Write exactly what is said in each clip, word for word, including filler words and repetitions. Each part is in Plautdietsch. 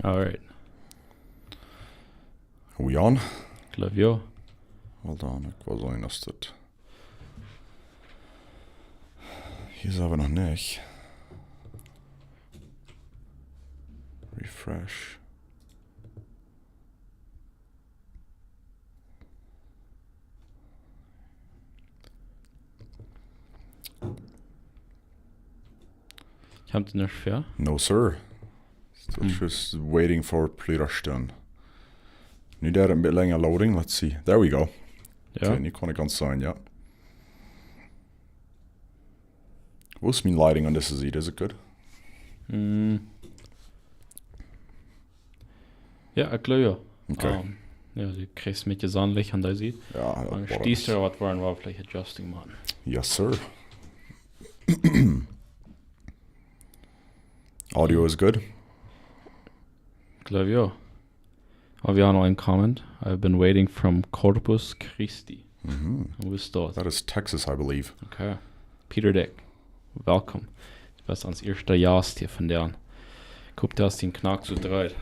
Alright. Are we on? Glöw jo. Hold on, ekj wull seenen aus daut. Hia sent wie noch nich. Refresh. Kjemt nuscht väa? No, sir. Still just waiting for Plüderstund. Nu deit daut een bät lenja loading. Let's see. There we go. Jo. Okay, nu kaun ekj gaunz seenen, jo. Woo es mien lighting aun dise Sied? Is it good? Mm. Jo, ekj glöw jo. Okay. Um, jo, du kjrichst een bät Sonnenlicht aun dee Sied. Jo, Un daut stiestra waut woaren, woa wie veleicht adjusting moaken. Yes, sir. Audio is good. Glöw jo. Oh, wie haben noch een Comment. I've been waiting from Corpus Christi. Mhm. Woo es daut? That is Texas, I believe. Okay. Peter Dick, welcome. Du best ons ieeschte Jast hia vondoag. Ekj hop, daut dien Knack soo dreit.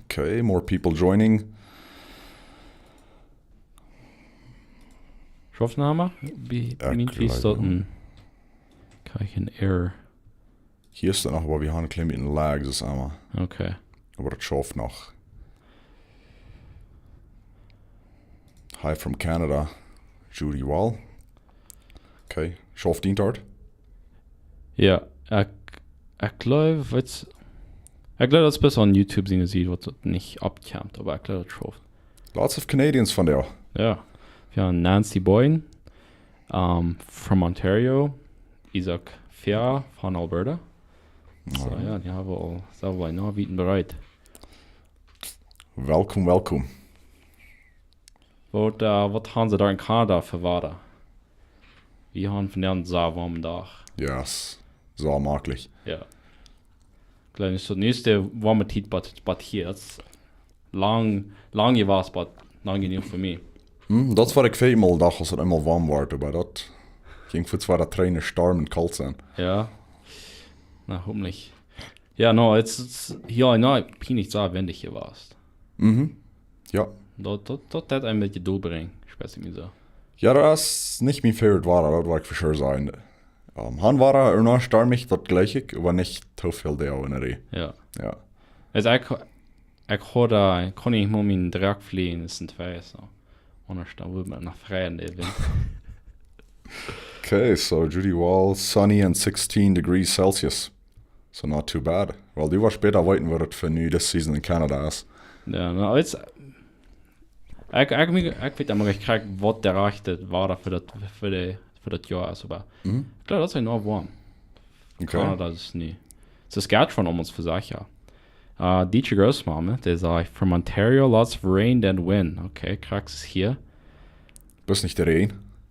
Okay, more people joining. Schauft noch emol? Wie, Jo, mien glöw Fies daut jo. een, kjrieech ekj een Error. Hia es daut noch, oba wie haben een kjlien bät lag, daut es emol. Okay. Oba daut schauft noch. Hi from Canada, Judy Wall. Okay, schauft dien doa? Jo, ekj, ekj glöw, weetst, ekj glöw, daut es bloos aun YouTube seenen, see waut daut nich oppkjemt, oba ekj glöw, daut schauft. Lots of Canadians vondoag. Jo. Jo, Nancy Boyne, um, from Ontario, Isaac Fea von Alberta. So, Alright. Jo, dee haben wie aul, sent wie noch wiet bereit. Welkom, welkom. Waut, äh, waut haben see doa en Kanada fa Wada? Wie haben vondoag een sea woamen Dach. Yes, soo maklich. Jo. Klar, nich soo, nich de woame Tiet, but, but hia. Daut es lang, lang jewast, but lang jenuach fa mie. Hm, daut es waut ekj väl mol docht, aus et eemol woam woat, oba daut jinkj fa twee, dree Storm un kolt sennen. Jo. Na, hopentlich. Jo, no, et es, et es, jo, no, pienlich sea windich jewast. Mhm. Jo. Daut, daut, daut haft een bät dol jebroaken, spieekj mie soo. Jo, daut es nich mien favorite Wada, daut woa ekj fa sure sajen. Ähm, Haunwada, ea noch stormich, daut jlikj ekj, oba nich too väl doa en de Rie. Jo. Jo. Aulsoo, ekj, ekj haud, äh, kunn nich mol mien Drock flieen, daut sent twee, soo. Aundasch dan wudd eena noch frie en de Wint. Okay, so Judy Wall, sunny and sixteen degrees Celsius. So not too bad. Well, du woascht späta weeten, woo daut fa nu dise Season en Canada es. Jo, no, et es, ekj, ekj, mie, ekj weet emma nich krakjt, waut de rajchte Wada fa daut, fa de, fa daut Joa es, oba Mhm. ekj jleew, daut es noch woam. Okay. Kanada es nu. Saskatchewan aulmost fa sikj, jo. Äh, Dieter Grossmann, dee säd, from Ontario, lots of rain and wind. Okay, krakjt soo aus hia. Best nich de Rie.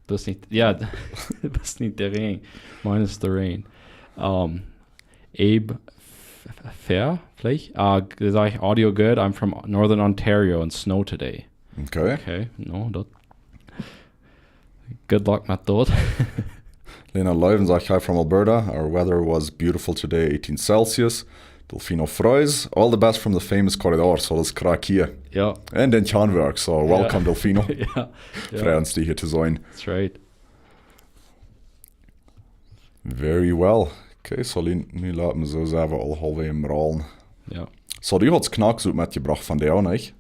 Daut es nich, jo, daut es nich de Rie. Minus de Rie. Um, Abe F-, F-, Fair, veleicht? Uh, dee säd, audio good, I'm from Northern Ontario and snow today. Okay. Okay, no, daut. Good luck met daut. Lena Leuven sajcht, hi from Alberta. Our weather was beautiful today, eighteen Celsius. Delfino Freus, all the best from the famous Corridor, so daut es krakjt hia. Jo, En dän kjann wie uk, so welcome, Delfino. jo, jo. Freit ons, die hia to seenen. That's right. Very well. Okay, so nu, nu lot wie soo sajen, wie aul haulf em rollen. Jo. So, du hast Knacksoot metjebrocht vondoag, nich?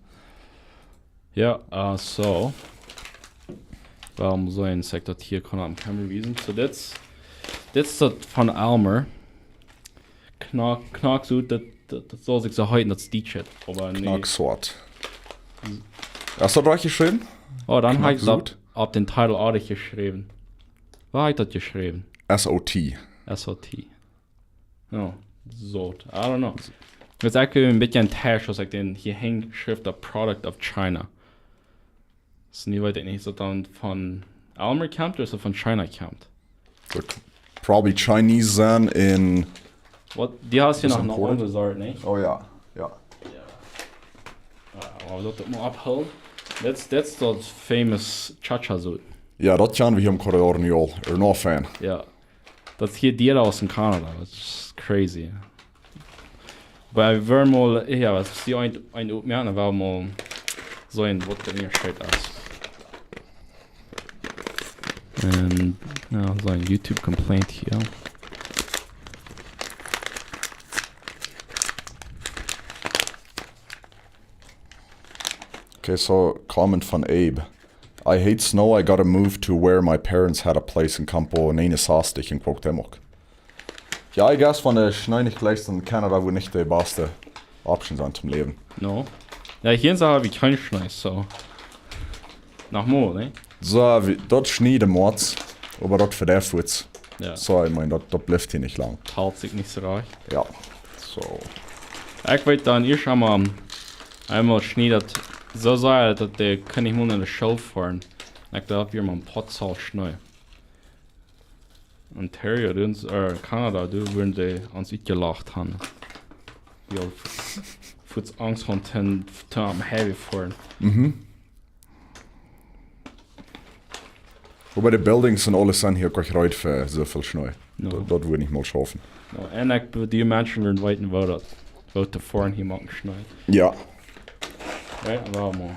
Jo, äh, so. Wuarom soo een Sekt daut hia kaun opp de Kamera wiesen? So, dit es, dit es daut von Almer. Knack, Knacksoot, daut, daut, daut saul sikj soo heeten, daut es dee Shit. Oba nä. Knacksoot. Hast du daut rajcht jeschräwen? Oh, dan hab ekj daut Knacksoot. Opp dän Titel haud ekj jeschräwen. Woo haud ekj daut jeschräwen? S O T. S O T. Oh, Sot. I don't know. Daut es actually een bät een Test, aus ekj dän hia hinjschriew, a product of China. Daut es nu, weet ekj nich, es daut dan von Almer kjemt ooda es daut von China kjemt? Probably Chinese sennen en. Waut? Dee haft hia Is noch een imported? aundre Sort, nich? Oh jo, jo. Ah, wie sellen daut mol aufhoolen? Dit, dit es daut famous Chacha Soot. Jo, daut kjann wie hia em Corridor nu aul. Ea noch fein. Jo. Daut es hia dee aus en Kanada. Daut es crazy. Oba wie wellen mol, jo, aus wie een, een opmoaken, dan wellen wie mol seenen, waut de Unjascheet es. Un, jo, soo een YouTube complaint hia. Okay, so comment von Abe. I hate snow, I gotta move to where my parents had a place in Campo negenundsechzig in Cuauhtémoc. Jo, I guess wan de Schnee nich jlikjt, dan Kanada woat nich de baste Option sennen toom läwen. No. Jo, hia en Saarland hab wie kjeen Schnee, so. Noch mol, nä? Soo, wie, daut schnied em Moaz, oba daut vedreift fuaz. Jo. So, ekj meen, daut, daut blift hia nich lang. Haultsikj nich soo rajcht. Jo, so. Ekj weet dan ieescht eemol, eemol schnied daut soo sea, daut dee kunn nich mol no de School foaren. Ekj docht, wie haben een Potzaul Schnee. Ontario, doa, äh, Kanada, doa wudden dee ons utjelacht haben. Wie aul fuaz Angst haben, toom, toom Highway foaren. Mhm. Oba de Buildings un aules sent hia uk reed fa soo väl Schnee. No. Daut, daut woat nich mol schaufen. No, un ekj, dee Menschen wudden weeten, woo daut, woo to foaren hia mank Schnee. Jo. Right, wellen mol.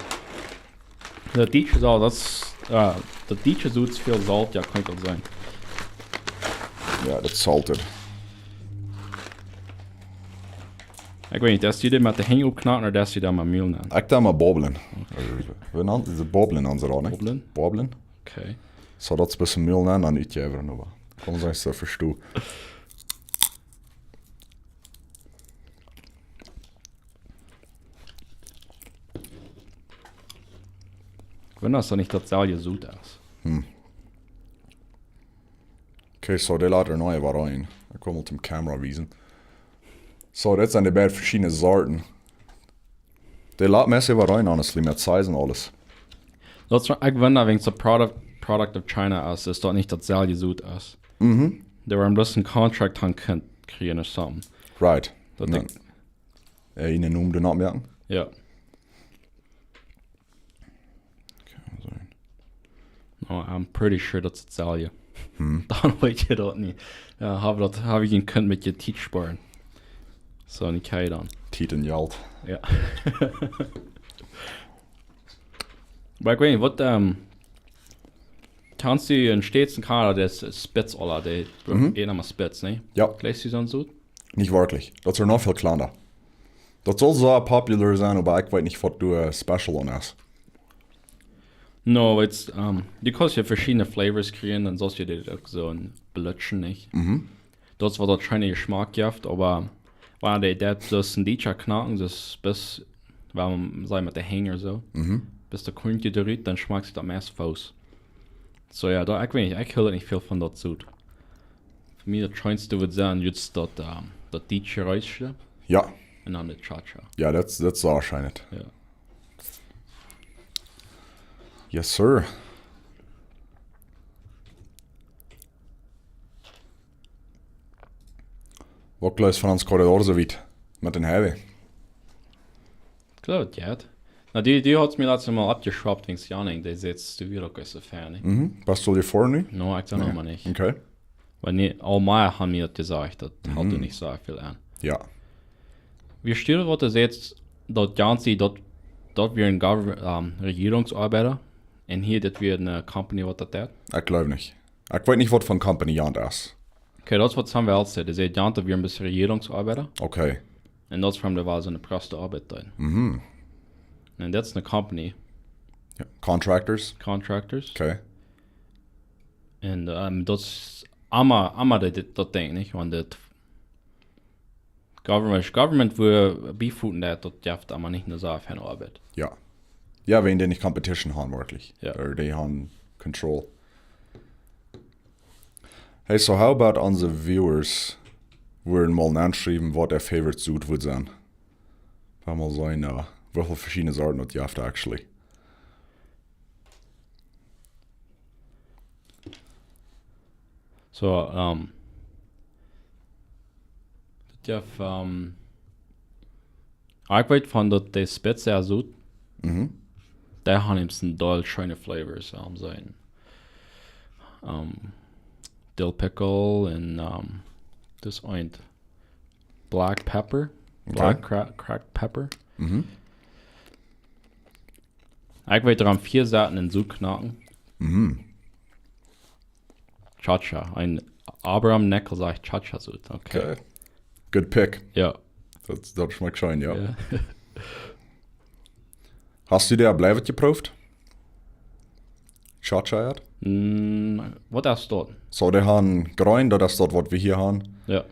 Daut dietsche Solt, daut es, jo, daut dietsche Solt es väl Solt, jo, kaun daut sennen. Jo, daut salted. Ekj weet nich, deist du dit met de Henj opknacken ooda deist du daut met Mäl nenn? Ekj doo mau babblen. Wie nanen dee babblen aun sikj, nä? Babblen? Babblen. Okay. So, daut es een bät Mäl nenn, dan utjäwen äwa. Komm, soo es daut, vestonen. Ekj weet, daut nich daut selwje Solt es. Hm. Okay, so dee lat hia noch waut rein. Ekj kom mol toom Kamera wiesen. So, daut sent de beid veschiedne Sorten. Dee lat mie waut rein, honestly, met Size un aules. Daut es, ekj wunda, wan daut een Product, Product of China es, es daut nich daut selwje Solt es. Mhm. Dee woaren bloos een Contract haben kunnen kjrieen or something. Right. Daut No. Dinkj. Äh, eenen Nomen doa nich moaken? Jo. Okay, soo. No, I'm pretty sure daut es daut selwje. Hm. Dan weet ekj daut nich. Jo, hab daut, hab ekj een Kunt met je Tiet spoaren. So, nich hia dan. Tiet un Jelt. Jo. Oba ekj weet nich, waut, ähm, kaust du en States un Kanada, daut es Spitz aula, dee, Mhm. eent aun Spitz, nä? Jo. Jlikjst du soon Solt? Nich werkjlich. Daut es noch väl kjlanda. Daut saul soo popular sennen, oba ekj weet nich, waut doa special aun es. No, it's, ähm, du kaust jo veschiedne Flavors kjrieen, dan saust du dee uk soo belutschen, nich? Mhm. Daut es waut daut scheene Jeschmack jeft, oba wan dee daut bloos een dietscha knacken, daut es bloos, wan see met de Henj soo, Mhm. bloos daut Kornje doa rut, dan schmakjt daut meist foos. So jo, daut, ekj weet nich, ekj hilt nich väl von daut Solt. Fa mie daut scheenste wudd sennen, just daut, ähm, daut dietsche Reissche Jo. un dan de Cha-Cha. Jo, daut, daut es wahrscheinlich. Jo. Yes, sir. Waut jleefst von ons Korridor soo wiet? Met dän Highway? Kloa, jo. No, dee, dee haud mie latst mol oppjeschwappt, wäajen Janing, dee säd, du wieescht uk ieescht soo fäa, nä? Mhm. Best du aul hia ver nu? No, ekj sie noch mau nich. Okay. Oba nä, aul mea haben mie daut jesajcht, daut helt Mhm. nich soo väl aun. Jo. Wie stellen waut du sajchst, daut Janzi, daut, daut wia een Government, ähm, Rejierungsoabeida. Un hia, daut wia eene Company, waut daut deed. Ekj jleew nich. Ekj weet nich, waut fa Company Jant es. Okay, daut es waut Samuel säd. Hee säd, Jant wia een bät Rejierungsoabeida. Okay. Un daut es wuarom dee wia soo eene proste Oabeit dan. Mhm. Un daut es eene Company, Jo. Contractors? Contractors. Okay. Un, ähm, daut es emma, emma daut, daut Dinkj, nich? Wan daut Government, Government wudd biefoten daut, daut jeft emma nich ne Sach von Oabeit. Jo. Jo, wäajen dee nich Competition haben, werkjlich. Jo. Ooda dee haben Control. Hey, so how about onse viewers wudden mol nenschriewen, waut äa favorite Solt wudd sennen? Wie mol seenen, äh, woo väl veschiedne Sorten daut jeft, actually. So, ähm, daut jeft, ähm, ah, ekj weet von daut de Spitz, jo, soo, Mhm. dee haben een bät scheene Flavors, ähm, seenen. Ähm, Dill Pickle un, ähm, daut eent. Black Pepper. Black cra cracked pepper. Mhm. Ekj weet doaraun vier Sachen en Sud knacken. Mhm. Cha-Cha. Een Abraham Neckel sajcht Cha-Cha Sud. Okay. Okay. Good pick. Jo. Daut, daut schmakjt scheen, jo. Jo. Hast du dee bliewet jeprooft? Cha-Cha, jo? Mm, waut es daut? So, dee han Jreent, daut es daut waut wie hia han. Jo.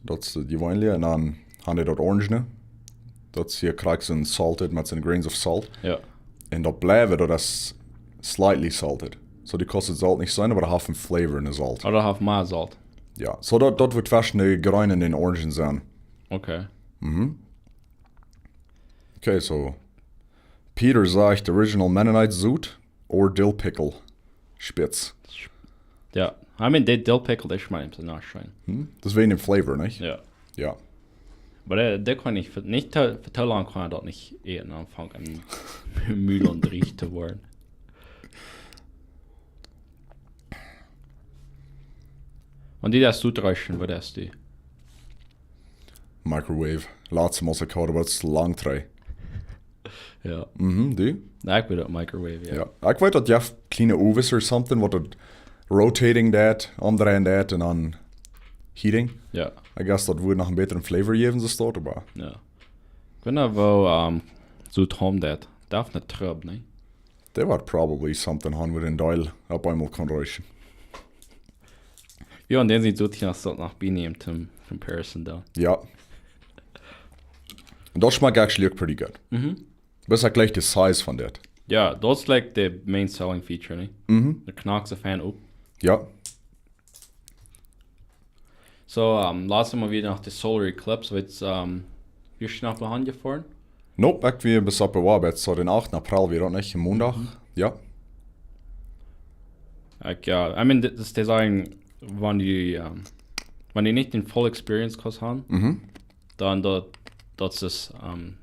Daut es dee Jreent, un dan han dee daut Orangene. Daut es hia krakjt soon salted met soon grains of salt. Jo. Un daut Bliewet, daut es slightly salted. So, du kaust daut Solt nich seenen, oba daut haft een flavor en daut Solt. Oh, daut haft mea Solt. Jo, so daut, daut woat tweschen dee Jreent un dän Orangen sennen. Okay. Mhm. Okay, so Peter sajcht original Mennonite Sud or dill pickle Spitz. Jo, I mean, dee dill pickle, dee schmakjt nich soo scheen. Hm? Daut es wäajen däm flavor, nich? Jo. Jo. Oba dee, dee kaun ekj fa, nich too, fa too lang kaun ekj daut nich äten, dan fang ekj aun Mul un drieech to woaren. Un dee daut utreischen, waut es dee? Microwave. Latste Mol aus ekj haud, oba daut es lang trigj. Jo. Mhm, dee? Na, ekj weet uk microwave, jo. Jo. Ekj weet daut jeft kjliene Ovens or something, waut daut rotating deit, omdreien deit un dan heating. Jo. I guess daut wudd noch een bätren flavor jäwen, soo aus daut, oba. Jo. Ekj weet nich, woo, ähm, soo Tom daut. Daut haft ne Trub, nä? Dee woat probably something han, waut een Deel opp eemol kaun reischen. Jo, un dan sent soo Tinas daut noch bie name to comparison dan. Jo. Un daut schmakjt actually uk pretty good. Mhm. Best ekj jlikj de size von dit. Jo, daut es like de main selling feature, nä? Mhm. Daut knakjt soo fein op. Jo. So, ähm, lot ons mol wada no de Solar Eclipse, waut, ähm, wie schnell behandelt worden? Nope, ekj wia bie Supper Wabet, so dän achten April wia daut, nich? Mondach. Mhm. Jo. Ekj, jo, I mean, dit es de Sachen, wan du, ähm, wan du nich de full experience kaust han, mhm, dan daut, daut es, ähm,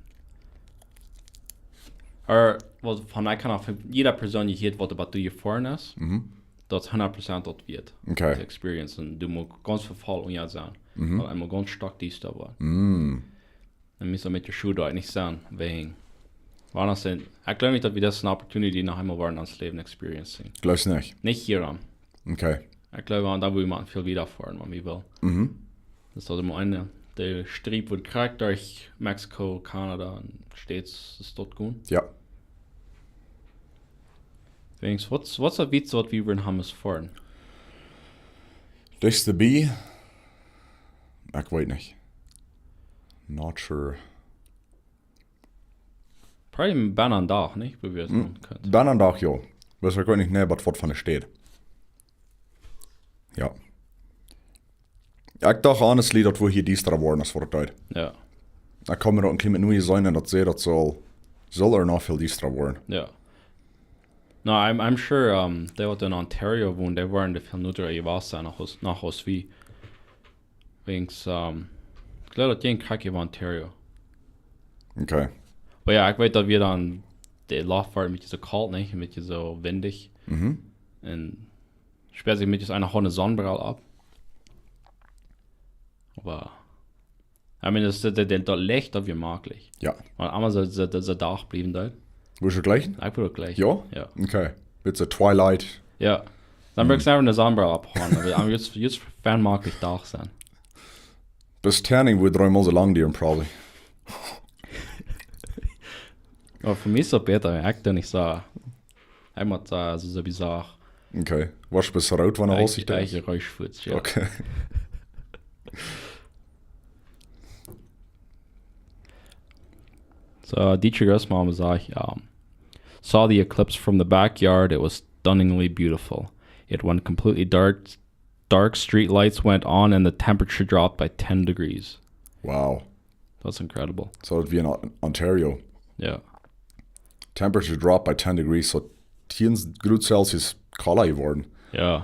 or, waut von ekj kaun von jieda Persoon jehieet, waut doa jefoaren es. Mhm. Daut es hundat Prozent daut wieet. Okay. De experience. Un du motst gaunz väl Fäl unja sennen. Mhm. Wiels eemol gaunz stoakj diesta woat. Mm. Un mie soo met de Schoh doa nich sennen, wäajen. Wan daut sent, ekj gleew nich, daut wie daut ne opportunity noch eemol woaren en ons Läwen experiencen. Jleefst nich? Nich hia aun. Okay. Ekj gleew, wan, daut wudd wie väl wieda foaren, wan wie wellen. Mhm. Daut es aulsoo eene, de Striep woat krakjt derch Mexiko, Kanada un States es daut gonen. Jo. Denkjst, waut, waut es daut wietste, waut wie wudden han must foaren? Dichtste bie? Ekj weet nich. Not sure. Probably bie een Dach, nich? Woo wie daut, hm, han kunnen. Bie een Dach, jo. Wiels ekj weet nich, nä, waut, waut von de Städ. Jo. Ekj docht honestly, daut wudd hia diestra woaren aus waut et deed. Jo. Ekj kaun mie daut een kjlien bät nu seenen un daut see, daut saul, saul noch väl diestra woaren. Jo. No, I'm, I'm sure, ähm, dee waut en Ontario wonen, dee woaren doa väl noda jewast sennen, noch aus, noch aus wie. Wäajen, ähm, ekj gleew, daut jinkj krakjt äwa Ontario. Okay. Oba jo, ekj weet, daut wia dan, de Loft wia een bät soo kolt, nich? Een bät soo windich. Mhm. Un spält sikj met eena haud ne Sonnenbrill opp. Oba, I mean, daut, daut, daut, daut Licht, daut wia maklich. Jo. Oba emma soo, soo, soo Dach bliewen doa. Wurscht du jlikjen? Jo, ekj wudd uk jlikjen. Jo? Jo. Okay. Bät soo Twilight. Jo. Dan, hm, bruck ekj eefach ne Sonnenbrill opphaben. Oba, oba just, just fa maklich Dach sennen. Best tanning wudd dree Mol soo lang dieren, probably. Oba fa mie es daut bäta, ekj doo nich soo. Ekj mott, äh, soo, soo bizar. Okay. Woascht best root, wan du ekj, haulst dich daut? Ekj räusch fuaz, jo. Okay. So, Dietrich Grossmann sajcht, um, saw the eclipse from the backyard. It was stunningly beautiful. It went completely dark. Dark street lights went on and the temperature dropped by ten degrees. Wow. That's incredible. So, daut wia en On-, Ontario. Jo. Temperature dropped by ten degrees, so tieen Grod Celsius kjlda jeworden. Jo.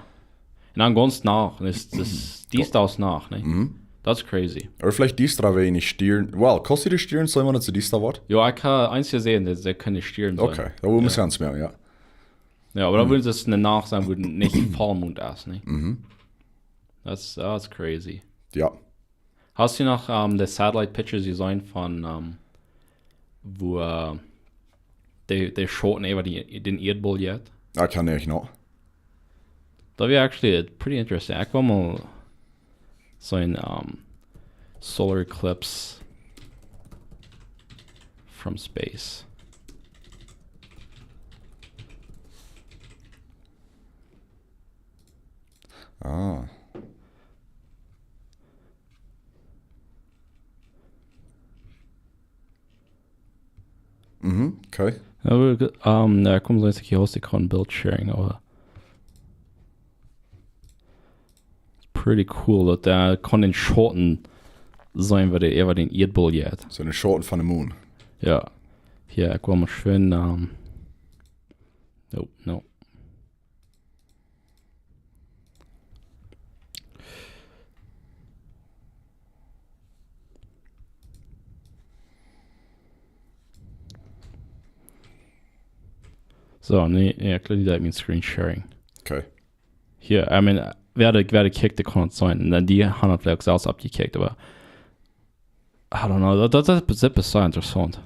Un dan gaunz Nacht, un daut es, daut es, diesta es Nacht, nä? Mhm. That's crazy. Oba veleicht diestra wäajen de Stieren. Well, kaust du de Stieren seenen, wan et soo diestra woat? Jo, ekj hab eent jeseenen, daut see kunnen Stieren seenen. Okay, daut wudd mie Sens moaken, jo. Jo, oba daut wudd dan ne Nacht sennen, wua nich Vollmond es, nä? Mhm. That's, that's crazy. Jo. Hast du noch, ähm, de Satellite Pictures jeseenen von, ähm, woo, äh, de, de Schoten äwa dän, dän Ieedboll jeit? Ah, kjikj, nä, noch. Daut wia actually pretty interesting. Ekj well mol seenen, ähm, solar eclipse from space. Ah. Mhm, okay. Ja, well, ge-, ähm, ja, komm, soo es ekj hia aus, ekj kaun Build Sharing, oba pretty cool, daut dee kaun dän Schoten seenen, waut dee äwa dän Ieedboll jeit. Soo een Schoten von de Moon. Jo. Jo, ekj well mol schwind, ähm, no, no. Soo, nä, jo, ekj jleew, daut mien Screen Sharing. Okay. Hia, I mean, wäa de, wäa de kjikjt, dee kaun et seenen. Un dan dee haft daut veleicht uk selfst oppjekjikjt, oba I don't know, daut, daut, daut, daut es soo interessaunt.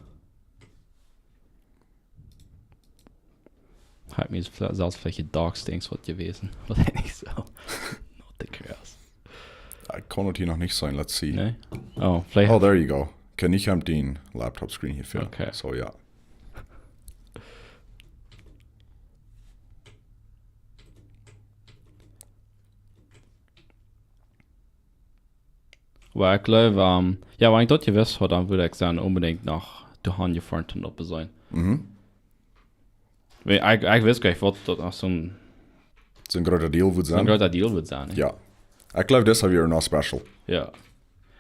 Haud mie selfst veleicht jedocht, denkjst waut jewast. Waut ekj nich soo. Not the chaos. Jo, ekj kaun et hia noch nich seenen, let's see. Nä? Oh, veleicht. Oh, there you go. Kaun ekj am dän Laptop Screen hia fäa. Okay. Soo, jo. Oba ekj jleew, ähm, jo, wan ekj daut jewast haud, dan wudd ekj dan onbedinjt no Duhan jefoaren toom daut seenen. Mhm. Wiels ekj, ekj wist nich, waut daut noch soo een, soo een groota Deal wudd soo een sennen. Groota Deal wudd sennen, nä? Jo. Ekj jleew, daut wia noch special. Jo.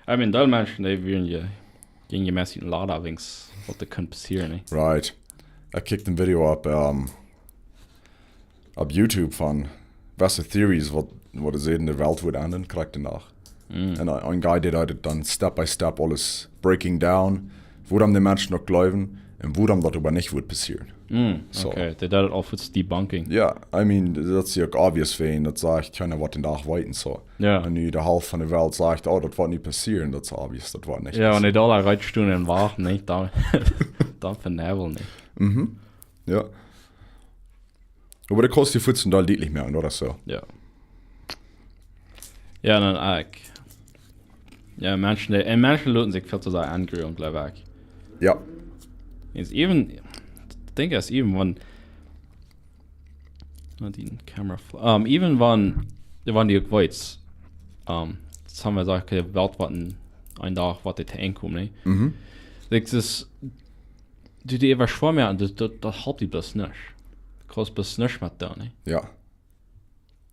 I mean, deel Menschen, dee wieren je, jinjen je meist en Lada, wiels waut doa kunn passieren, nä? Right. Ekj kjikjt een Video opp, ähm, opp YouTube von waut de Theories, waut, waut dee säden, de Welt wudd enden, krakjt doano. Mm. Un een, een Guy, dee deed et dan step by step aules breaking down, wuarom de Menschen daut jleewen un wuarom daut oba nich wudd passieren. Mm, soo. Okay, dee deed et aul fa debunking. Jo, I mean, daut es uk obvious, wan daut sajcht, kjeena woat dän Dach weeten, soo. Jo. Un nu de Halft von de Welt sajcht, oh, daut woat nich passieren, daut es obvious, daut woat nich passieren. Jo, un dee doa rut stonen un wachten, nä? Dan, dan vernäweln, nä? Mhm. Jo. Oba daut kost die Futzen doll dietlich moaken, ooda soo? Jo. Jo, dan eejentlich. Jo, Menschen, dee, un Menschen loten sikj väl too sea aungruen, jleew ekj. Jo. It's even, I think it's even wan, not even camera fl-, um, even wan, wan dee uk weeten, um, saj wie, okay, de Welt woat een, een Dach woat dit eenkomen, nä? Mhm. Like, daut, du, dee äwaschwemmen, jo, daut, daut, daut halpt die bloos nich. Kaust bloos nich met doonen, nä? Jo.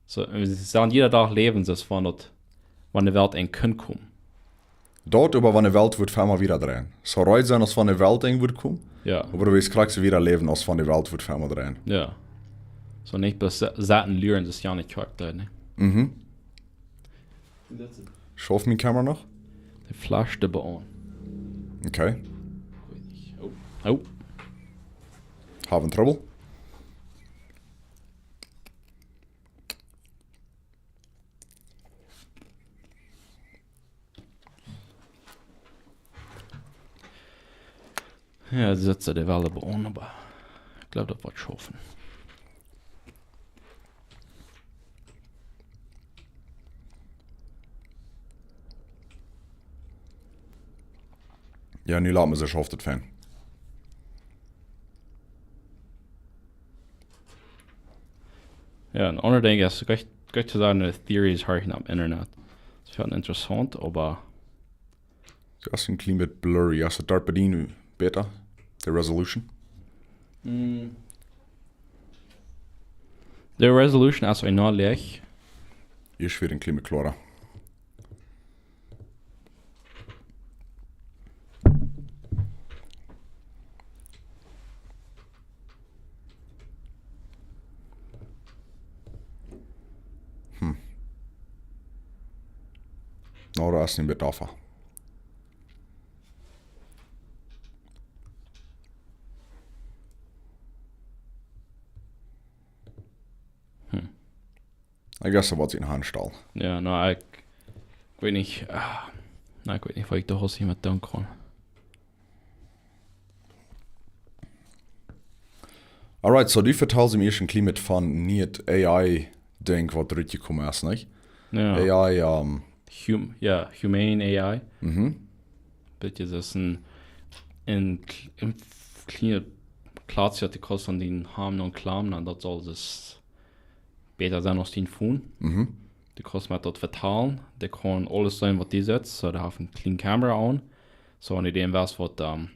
Soo, un see sellen jieda Dach läwen, soo aus wan daut, wan de Welt eenj kunn komen. Daut, oba wan de Welt wudd fa emma wieda dreien. Soo reed sennen, aus wan de Welt eenj wudd komen. Jo. Oba du woascht krakjt soo wieda läwen, aus wan de Welt wudd fa emma dreien. Jo. Soo nich bloos se-, sitten, luaren, daut es jo nich krakjt, nä? Mhm. Schauft miene Kamera noch? De Flasch, dee brennt. Okay. Oh. Oh. Haben Trouble? Jo, daut sitt dee woll oba aun, oba ekj jleew, daut woat schaufen. Jo, nu lot mie seenen, auf daut fein. Jo, een aundret Dinkj es, ekj, ekj wudd sajen, de Theories horchen opp Internet. Daut es väl interessaunt, oba daut es een kjlien bät blurry. Es daut doa bie die nu bäta? De Resolution? Mm. De Resolution es uk noch läach. Hia es wada een kjlien bät kloara. Hm. No, daut es nich bäta. Hm. I guess daut woat sikj noch aunstalen. Jo, no, ekj, ekj weet nich, ah, Na, ekj weet nich, waut ekj doa aus jemaunt doonen kaun. Alright, so du vetalst em ieeschten Kjlien von nieet A I Dinkj, waut rutjekomen es, nich? Jo. A I, ähm, Hum-, jo, Humane A I. Mhm. Bät es een, een kl-, een kjlienet Klotz, waut du kaust aun dien Hoat aunklappen, un daut saul dan bäta sennen aus dien Phone. Mhm. Du kaust met daut vetalen, dee kaun aules seenen, waut du sajchst, so, dee haft eene kjliene Kamera aun. So, wan du dän west, waut, ähm,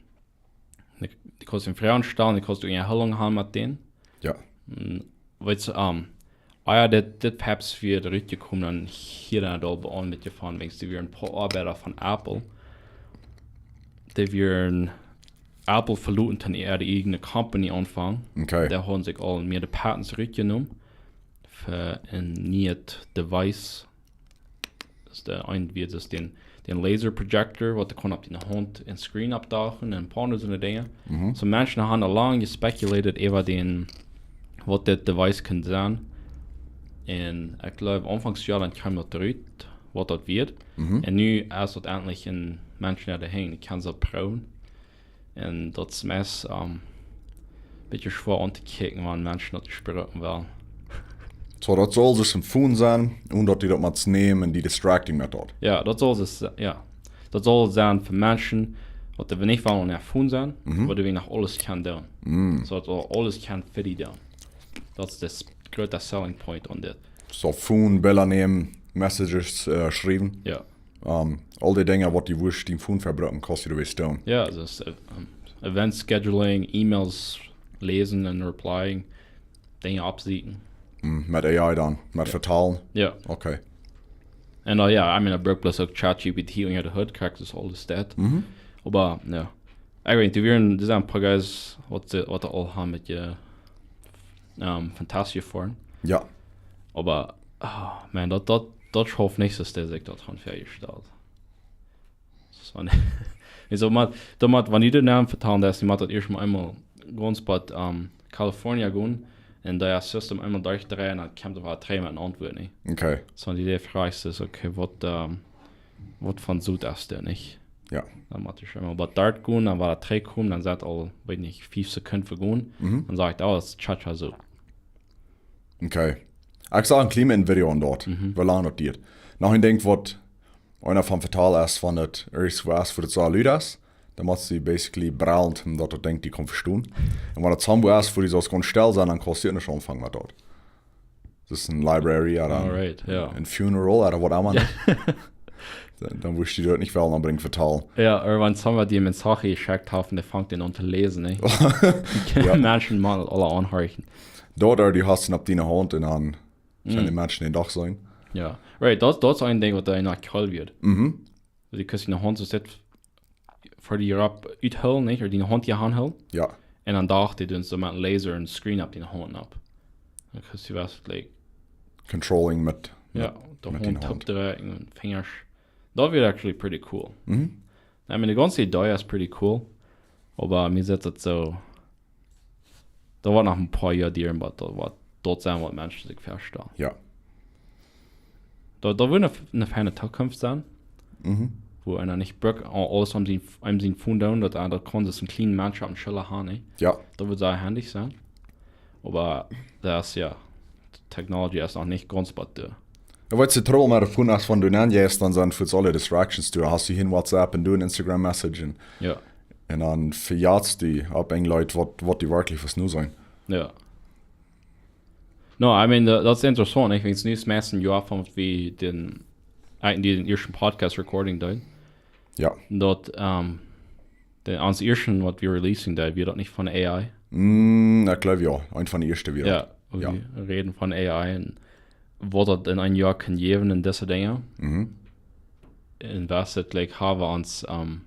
du, du kaust am Froagen stalen, du kaust Unjaheelungen haben met dän. Jo. Mm, weetst du, ähm, ah jo, dit, dit Paps wia rutjekomen, dan hia dan doa aun met je von, weens doa wieren een poa Oabeida von Apple. Dee wieren Apple veloten, toom äare ieejne Company aunfangen. Okay. Dee hauden sikj aul mea de Patents rutjenomen fa een nieet Device. Daut es de eent, wia daut dän, dän Laser Projector, waut du kaust opp diene Haunt een Screen oppdoagen un een poa aundre soone Dinja. Mhm. So Menschen haben aul lang gespeculated äwa dän, waut dit Device kaun sennen. Un ekj jleew, aunfangs Joa dan kjeem daut rut, waut daut wia. Mhm. Un nu es daut endlich en Menschen äare Henj, dee kjennen daut proowen. Un daut es meist, ähm, een bät schwoa auntotookjikjen, wan Menschen daut jesproaken wellen. So, daut saul dus een Phone sennen, un daut du daut motst nämen un die distracting met daut. Jo, daut saul dus, jo. Daut saul sennen fa Menschen, waut dee nich wellen aun äa Phone sennen, mhm, oba dee noch aules kjennen doonen. Mm. So daut aul aules kaun fa die doonen. Daut es de s-, groote selling point aun dit. So, Phone, Bilda nämen, Messages, äh, schriewen. Jo. Ähm, aul dee Dinja, waut du wurscht dien Phone vebruken, kaust du doa waut doonen. Jo, daut es, äh, ähm, Event Scheduling, E-Mails läsen un replyen, Dinja oppsieekjen. Mm, met A I dan, met, jo, vetalen. Jo. Okay. Un, äh, jo, I mean, ekj bruck bloos uk ChatGPT unja de Hood, krakjt daut aules daut. Mhm. Oba, jo. Ekj weet nich, doa wieren, doa sent een poa Guys, waut see, waut aul haben met je, ähm, Fantasia foaren. Jo. Oba, oh, man, daut, daut, daut schauft nich, daut dee sikj daut han väajestalt. Soo, nä. Soo, mau, doa mau, wan du dän Nomen vetalen deist, dee mott daut ieescht mol eemol gaunz bat, ähm, California gonen un daut System eemol derchdreien, dan kjemt doa waut trigj met een Auntwuat, nä? Okay. Soo, dee, dee Froag es, okay, waut, ähm, waut von Sot es daut, nich? Jo. Dan mott ekj eemol bat doa gonen, dan woat daut trigjkomen, dan sajcht aul, weet nich, fief Sekunden vegonen. Mhm. Dan saj ekj, oh, daut es Cha-Cha Sot. Okay. Ekj sach een kjlien Video aun daut, mhm, woo lang daut diat. Noch een Dinkj, waut eena von vetalen es, wan daut irjentwua es, wua daut soo lud es, dan motst du basically brellen, daut daut Dinkj die kaun vestonen. Un wan daut soo es, wua du soo gaunz stell sitst, dan kaust du nich aunfangen met daut. Daut es een Library, jo, dan, alright, jo, een Funeral, ooda waut emma. Jo. Dan, dan wurscht du daut nich wellen aunbrinjen vetalen. Jo, ooda wan somebody die Message jeschekjt haft un dee fangt aun to läsen, nä? Jo. Menschen mau aule aunhorchen. Daut, ooda du hast am opp diene Haunt un dan kjennen, mm, de Menschen dän Dach seenen. Jo. Right, daut, daut es een Dinkj, waut doa noch cool wia. Mhm. Du kaust diene Haunt soo ver die rop uthoolen, nich? Ooda diene Haunt hia aunhoolen. Jo. Un dan docht dee dan soo met een Laser een Screen opp diene Haunt opp. Dan kaust du waut, like, controlling met, jo, met, de met diene Haunt Haunt. Toop drekjen un Finjasch. Daut wia actually pretty cool. Mhm. I mean, de gaunze Idee es pretty cool. Oba mie sitt daut soo, daut woat noch een poa Joa dieren, waut daut, waut daut sent, waut Menschen sikj väastalen. Jo. Daut, daut wudd eene, eene fiene Zukunft sennen. Mhm. Wua eena nich brukt, au-, aules aun sien, aun sien Phone doonen, daut, äh, daut kaun soo een kjlienen Mensch opp de Schulla haben, nä? Jo. Daut wudd sea handy sennen. Oba daut es, jo, Technology es noch nich gaunz bat doa. Jo, waut de Trubbel met de Phone es, wan du aunjeist, dan sent fa aule Distractions doa. Hast du hia WhatsApp un du een Instagram Message un, jo, un dan vejatst du opp een Leit, waut, waut die werkjlich fa Sot sent. Jo. No, I mean, daut, daut es interessaunt, nich? Wiels nu es meist een Joa von waut wie dän, eejentlich dän ieeschten Podcast recording deeden. Jo. Daut, ähm, de, ons ieeschten, waut wie releasen deeden, wia daut nich von A I? Mm, ekj jleew jo. Eent von de ieeschte wia daut. Jo, jo. Wie räden von A I un waut daut en een Joa kaun jäwen un dise Dinja. Mhm. Un waut et, like, haben ons, ähm,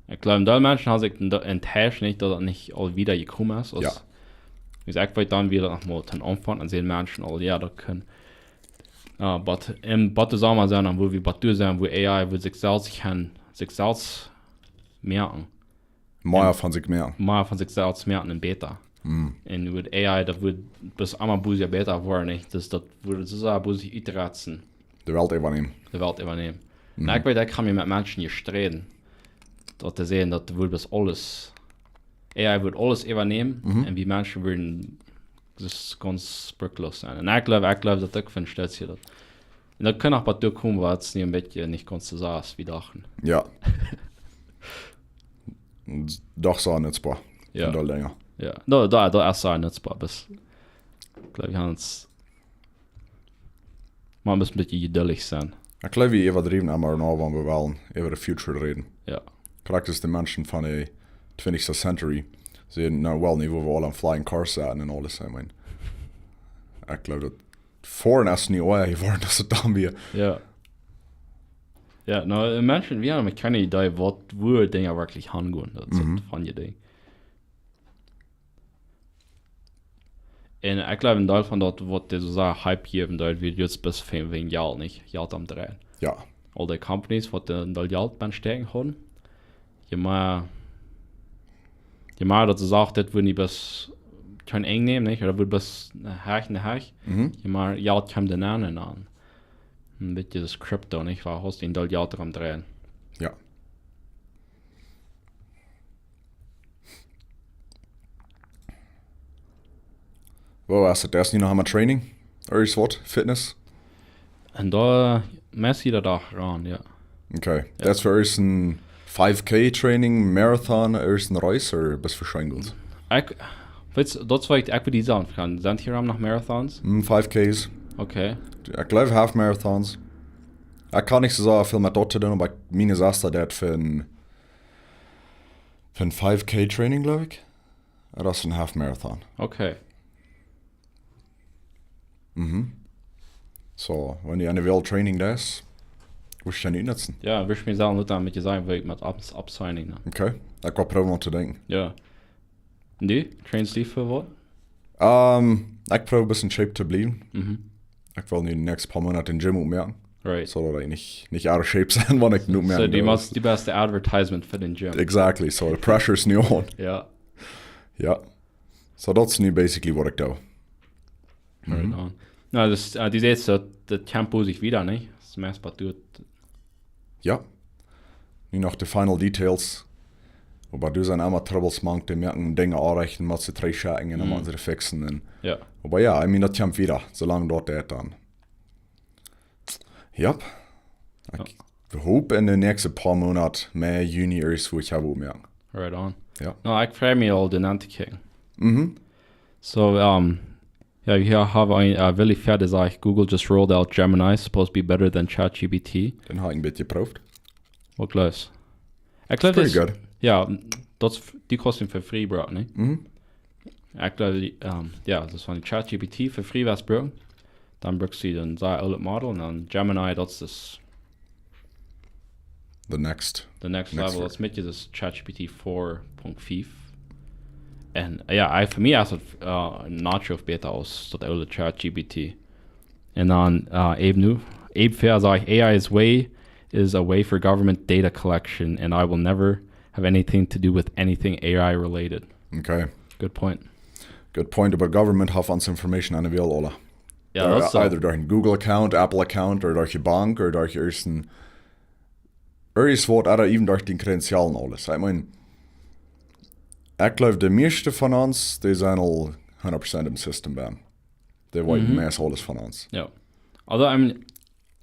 ekj jleew, väl Menschen haben sikj en, en Tiet nich, daut daut nich aul wada jekomen es. Jo. Aus, aus ekj weet, dan wia daut noch mol aum Aunfank, dan säden Menschen aul, jo, daut kaun, äh, bat, em, bat toop sennen, dan wudd wie bat doa sennen, wua A I wudd sikj selfst kjennen, sikj selfst moaken. Mea, un von sikj moaken. Mea von sikj selfst moaken un bäta. Mm. Un wudd A I, daut wudd bloos emma bloos bäta woaren, nich? Dus daut wudd soo sea bloos utrutschen. De Welt äwanämen. De Welt äwanämen. Un ekj weet, ekj hab mie met Menschen jesträden, daut dee säden, daut wudd bloos aules, A I wudd aules äwanämen un wie Menschen wudden, daut es gaunz wieetloos sennen. Un ekj jleew, ekj jleew daut uk von Stootje daut. Un daut kaun noch waut derchkomen, waut nu een bät nich gaunz soo es aus wie dochten. Jo. Doch soo nutzboa. Jo. Von doa lenja. Jo, daut, daut, daut es soo nutzboa, bloos, ekj jleew, wie haben ons, mau een bät jeduldich sennen. Ekj jleew, wie äwadriewen emma noch, wan wie wellen äwa de future räden. Jo. Krakjt aus de Menschen von de twentieth century säden, na well, nu wua wie aula aun flying cars sennen un aules, I mean. Ekj jleew, daut foaren es nu ea jeworden aus daut dan wia. Jo. Jo, nu, Menschen, wie haben kjeene Idee, waut, wua Dinja werkjlich hangonen. Daut es daut funny Dinkj. Un ekj jleew, een Deel von daut, waut dee soo sea Hype jäwen deed, wia just bloos wäajen, wäajen Jelt, nich? Jelt aum dreien. Jo. Aul dee Companies, waut dee, dee Jelt bie stooten hauden. Je mea, je mea daut see sagen, dit wudd nich bloos kjeen Enj nämen, nich? Ooda wudd bloos hieeja un hieeja. Mhm. Je mea Jelt kjeem doa aun un aun. Een bät daut Crypto, nich? Wua haust du een Deel Jelt aum dreien. Jo. Woo es daut? Daut es nu noch emma Training? Ooda es waut? Fitness? Un doa mess jie daut uk aun, jo. Okay. Daut es fa ieescht een five K Training, Marathon, ieescht een Race, ooda waut fa Schengels? Ekj, weetst, daut es waut ekj, ekj wudd die sajen, von, sent hia noch Marathons? Hm, five Ks. Okay. Ekj jleew Half Marathons. Ekj kaun nich soo sea väl met daut to doonen, oba miene Sesta deed fa een, fa een five K Training, jleew ekj. Daut es een Half Marathon. Okay. Mhm. So, wan du aun de Welt Training deist, wurscht du nich nutzen. Jo, wurscht mie sajen, daut dan met die sajen, woo ekj met ups-, upsigning, nä? Okay, ekj woa proowen to denkjen. Jo. Un du? Trainst du fa waut? Ähm, ekj proow een bät in shape to bliewen. Mhm. Ekj well nu de näakjste poa Moonat dän Gym opmoaken. Right. Soo daut ekj nich, nich oute shape sie, wan ekj nu So, du machst, du bist de Advertisement fa dän Gym. Exactly, so the pressure is nu on. Jo. Jo. So daut es nu basically waut ekj doo. Right on. Na, daut, äh, du sätst, daut, daut Tempo sikj wieda, nich? Daut es meist waut du. Jo. Nu noch de final details. Oba doa sent emma Trubbels mank, dee moaken Dinja aunrechten, mau see trigjschekjen un dan motten see fixen. Un, Jo. oba jo, I mean, daut kjemt wieda, soo lang daut daut dan. Jep. Ekj hoop en de näakjste poa Moonat, Mei, Juni, ieescht, wua ekj hab opmoaken. Right on. Jo. Na, ekj frei mie aul, dän aun to kjikjen. Mhm. So, ähm, jo, hia hab wie een, äh, Willy Ferde sajcht, Google just rolled out Gemini, supposed to be better than ChatGPT. Dän hab ekj een bät jeprooft. Waut jleefst? Ekj jleew, Pretty daut, good. Jo, daut es, du kaust am fa free brucken, nä? Mhm. Ekj jleew, dee, ähm, jo, daut es wan du ChatGPT fa free west brucken, dan brukst du dän sea oolen Model un dan Gemini, daut es daut The next. The next Next level, ver- daut es met daut ChatGPT four Punkt fief. Un, äh, jo, ekj, fa mie es daut, äh, een Notch bäta aus daut oole ChatGPT. Un dan, äh, Abe nu, Abe Fair sajcht, A I is way, is a way for government data collection, and I will never have anything to do with anything A I related. Okay. Good point. Good point, oba government haft ons information aun de Welt aula. Jo, Äh, daut es soo. Either derch een Google Account, Apple Account, ooda derch de Bank, ooda derch ieescht een, ieescht waut, ooda even derch de Credentialen aules. I mean, ekj jleew, de mieeschte von ons, dee sent aul hundat Prozent em System bennen. Dee weeten Mhm. meist aules von ons. Jo. Also, I mean,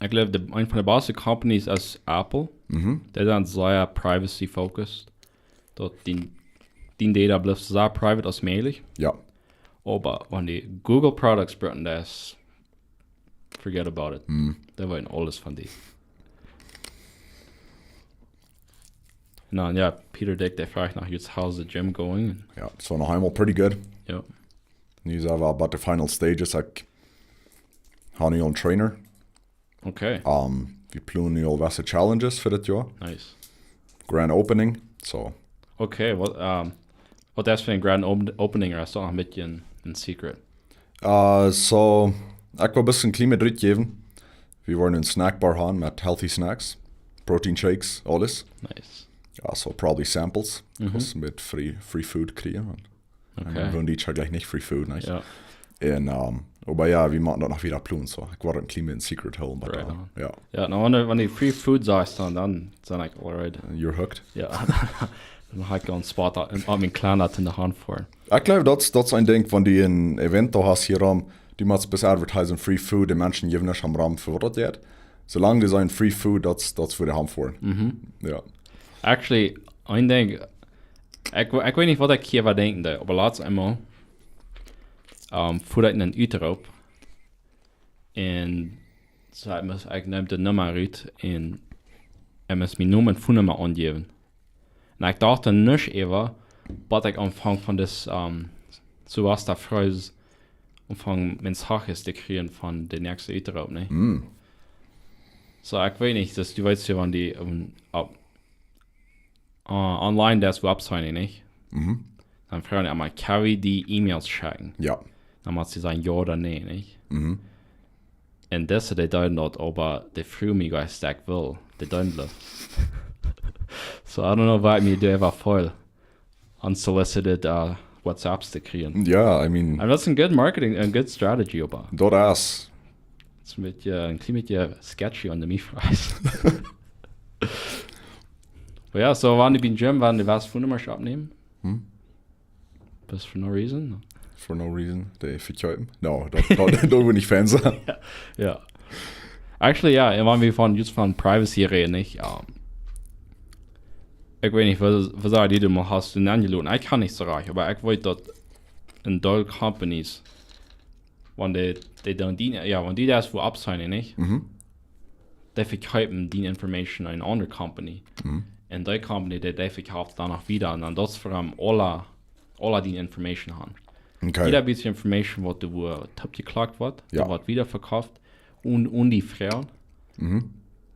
ekj jleew, de, een von de baste Companies es Apple. Mhm. Dee sent sea privacy focused. Daut dee, dee data blift soo private aus mäajlich. Jo. Oba wan du Google products brucken deist, forget about it. Mhm. Dee weeten aules von die. Un dan, jo, Peter Dyck, dee fruach noch, "How's the gym going?" Jo, so noch eemol pretty good. Jo. Nu sent wie about the final stages. Ekj hab nu een Trainer. Okay. Ähm, wie planen nu aul waut Challenges fa dit Joa. Nice. Grand Opening. So. Okay, waut, ähm, waut es fa een Grand Op-, Opening? Daut es noch een bät een, een Secret. Äh, so, ekj well een bät een kjlien bät rutjäwen. Wie woaren eene Snackbar haben met healthy Snacks, Protein Shakes, aules. Nice. Jo, so probably Samples. Mhm. Kost een bät free, free food kjrieen. Okay. Un wie doonen dit Joa jlikj nich free food, nich? Jo. Un, ähm, oba jo, wie motten daut noch wieda plonen, soo. Ekj wull daut een kjlien bät secret hoolen, but, Right äh, on. jo. Jo, no wonder, wan dee free food sajcht, dan, dan sie ekj alright. You're hooked. Jo. Dan hab ekj een spot opp, opp mien Kjleenet enne Haunt foaren. Ekj jleew, daut, daut es een Dinkj, wan du een Event hast hia rom, du motst bloos advertisen free food, de Menschen jäwen nuscht om rom fa waut daut jeit. Soolang du sajchst free food, daut, daut es fa de Haunt foaren. Mhm. Jo. Actually, een Dinkj, ekj, ekj weet nich, waut ekj hia wull denkjen, oba latst eemol, ähm, foa ekj eenen Utroop. Un soo, ekj must, ekj neem de Numma rut un ekj must mienen Nomen un Phone-Numma aunjäwen. Un ekj docht doa nich äwa, waut ekj aunfunk von dis, ähm, soo aus daut Froos aunfunk Mensajes to kjrieen von de näakjste Utroop, nä? Mm. Soo, ekj weet nich, daut du weetst jo, wan du, ähm, opp, äh, online daut woo oppsajnen, nich? Mhm. Dan froagen dee emol, kaun wie die E-Mails schekjen? Jo. Dan motst du sajen jo ooda nä, nich? Mhm. Un dise, dee deeden daut, oba dee fruagen mie, waut ekj well. Dee deeden daut. So, I don't know, waut mie doa äwa feelt, unsolicited, äh, WhatsApps to kjrieen. Jo, I mean, Un daut es een good marketing, een good strategy, oba daut es. daut es een bät, een kjlien bät sketchy aun de Mietpries. Oba jo, so, wan du bie Gym, wan du waut Phone-Nummasch oppnämen? Hm? Just for no reason? For no reason. Dee vekjeepen. No, daut, daut, daut wudd ekj nich Fan sennen. Jo. Actually, jo, un wan wie von, just von Privacy räden, nich? Jo. Ekj weet nich, waut, waut du mol hast aunjeloten. Ekj kaun nich soo rajcht, oba ekj weet daut een Deel Companies, wan dee, dee dan die, jo, wan dee daut woo oppsajnen, nich? Mhm. Dee vekjeepen die Information aun eene aundre Company. Mhm. Un dee Company, dee, dee vekjeept dan noch wieda. Un dan daut es fa aule, aule die Information haben. Okay. Jieda bät Information, waut doa woo toopjeklakt woat, Jo. Waut wieda vekjeept, un, un die Froagen. Mhm.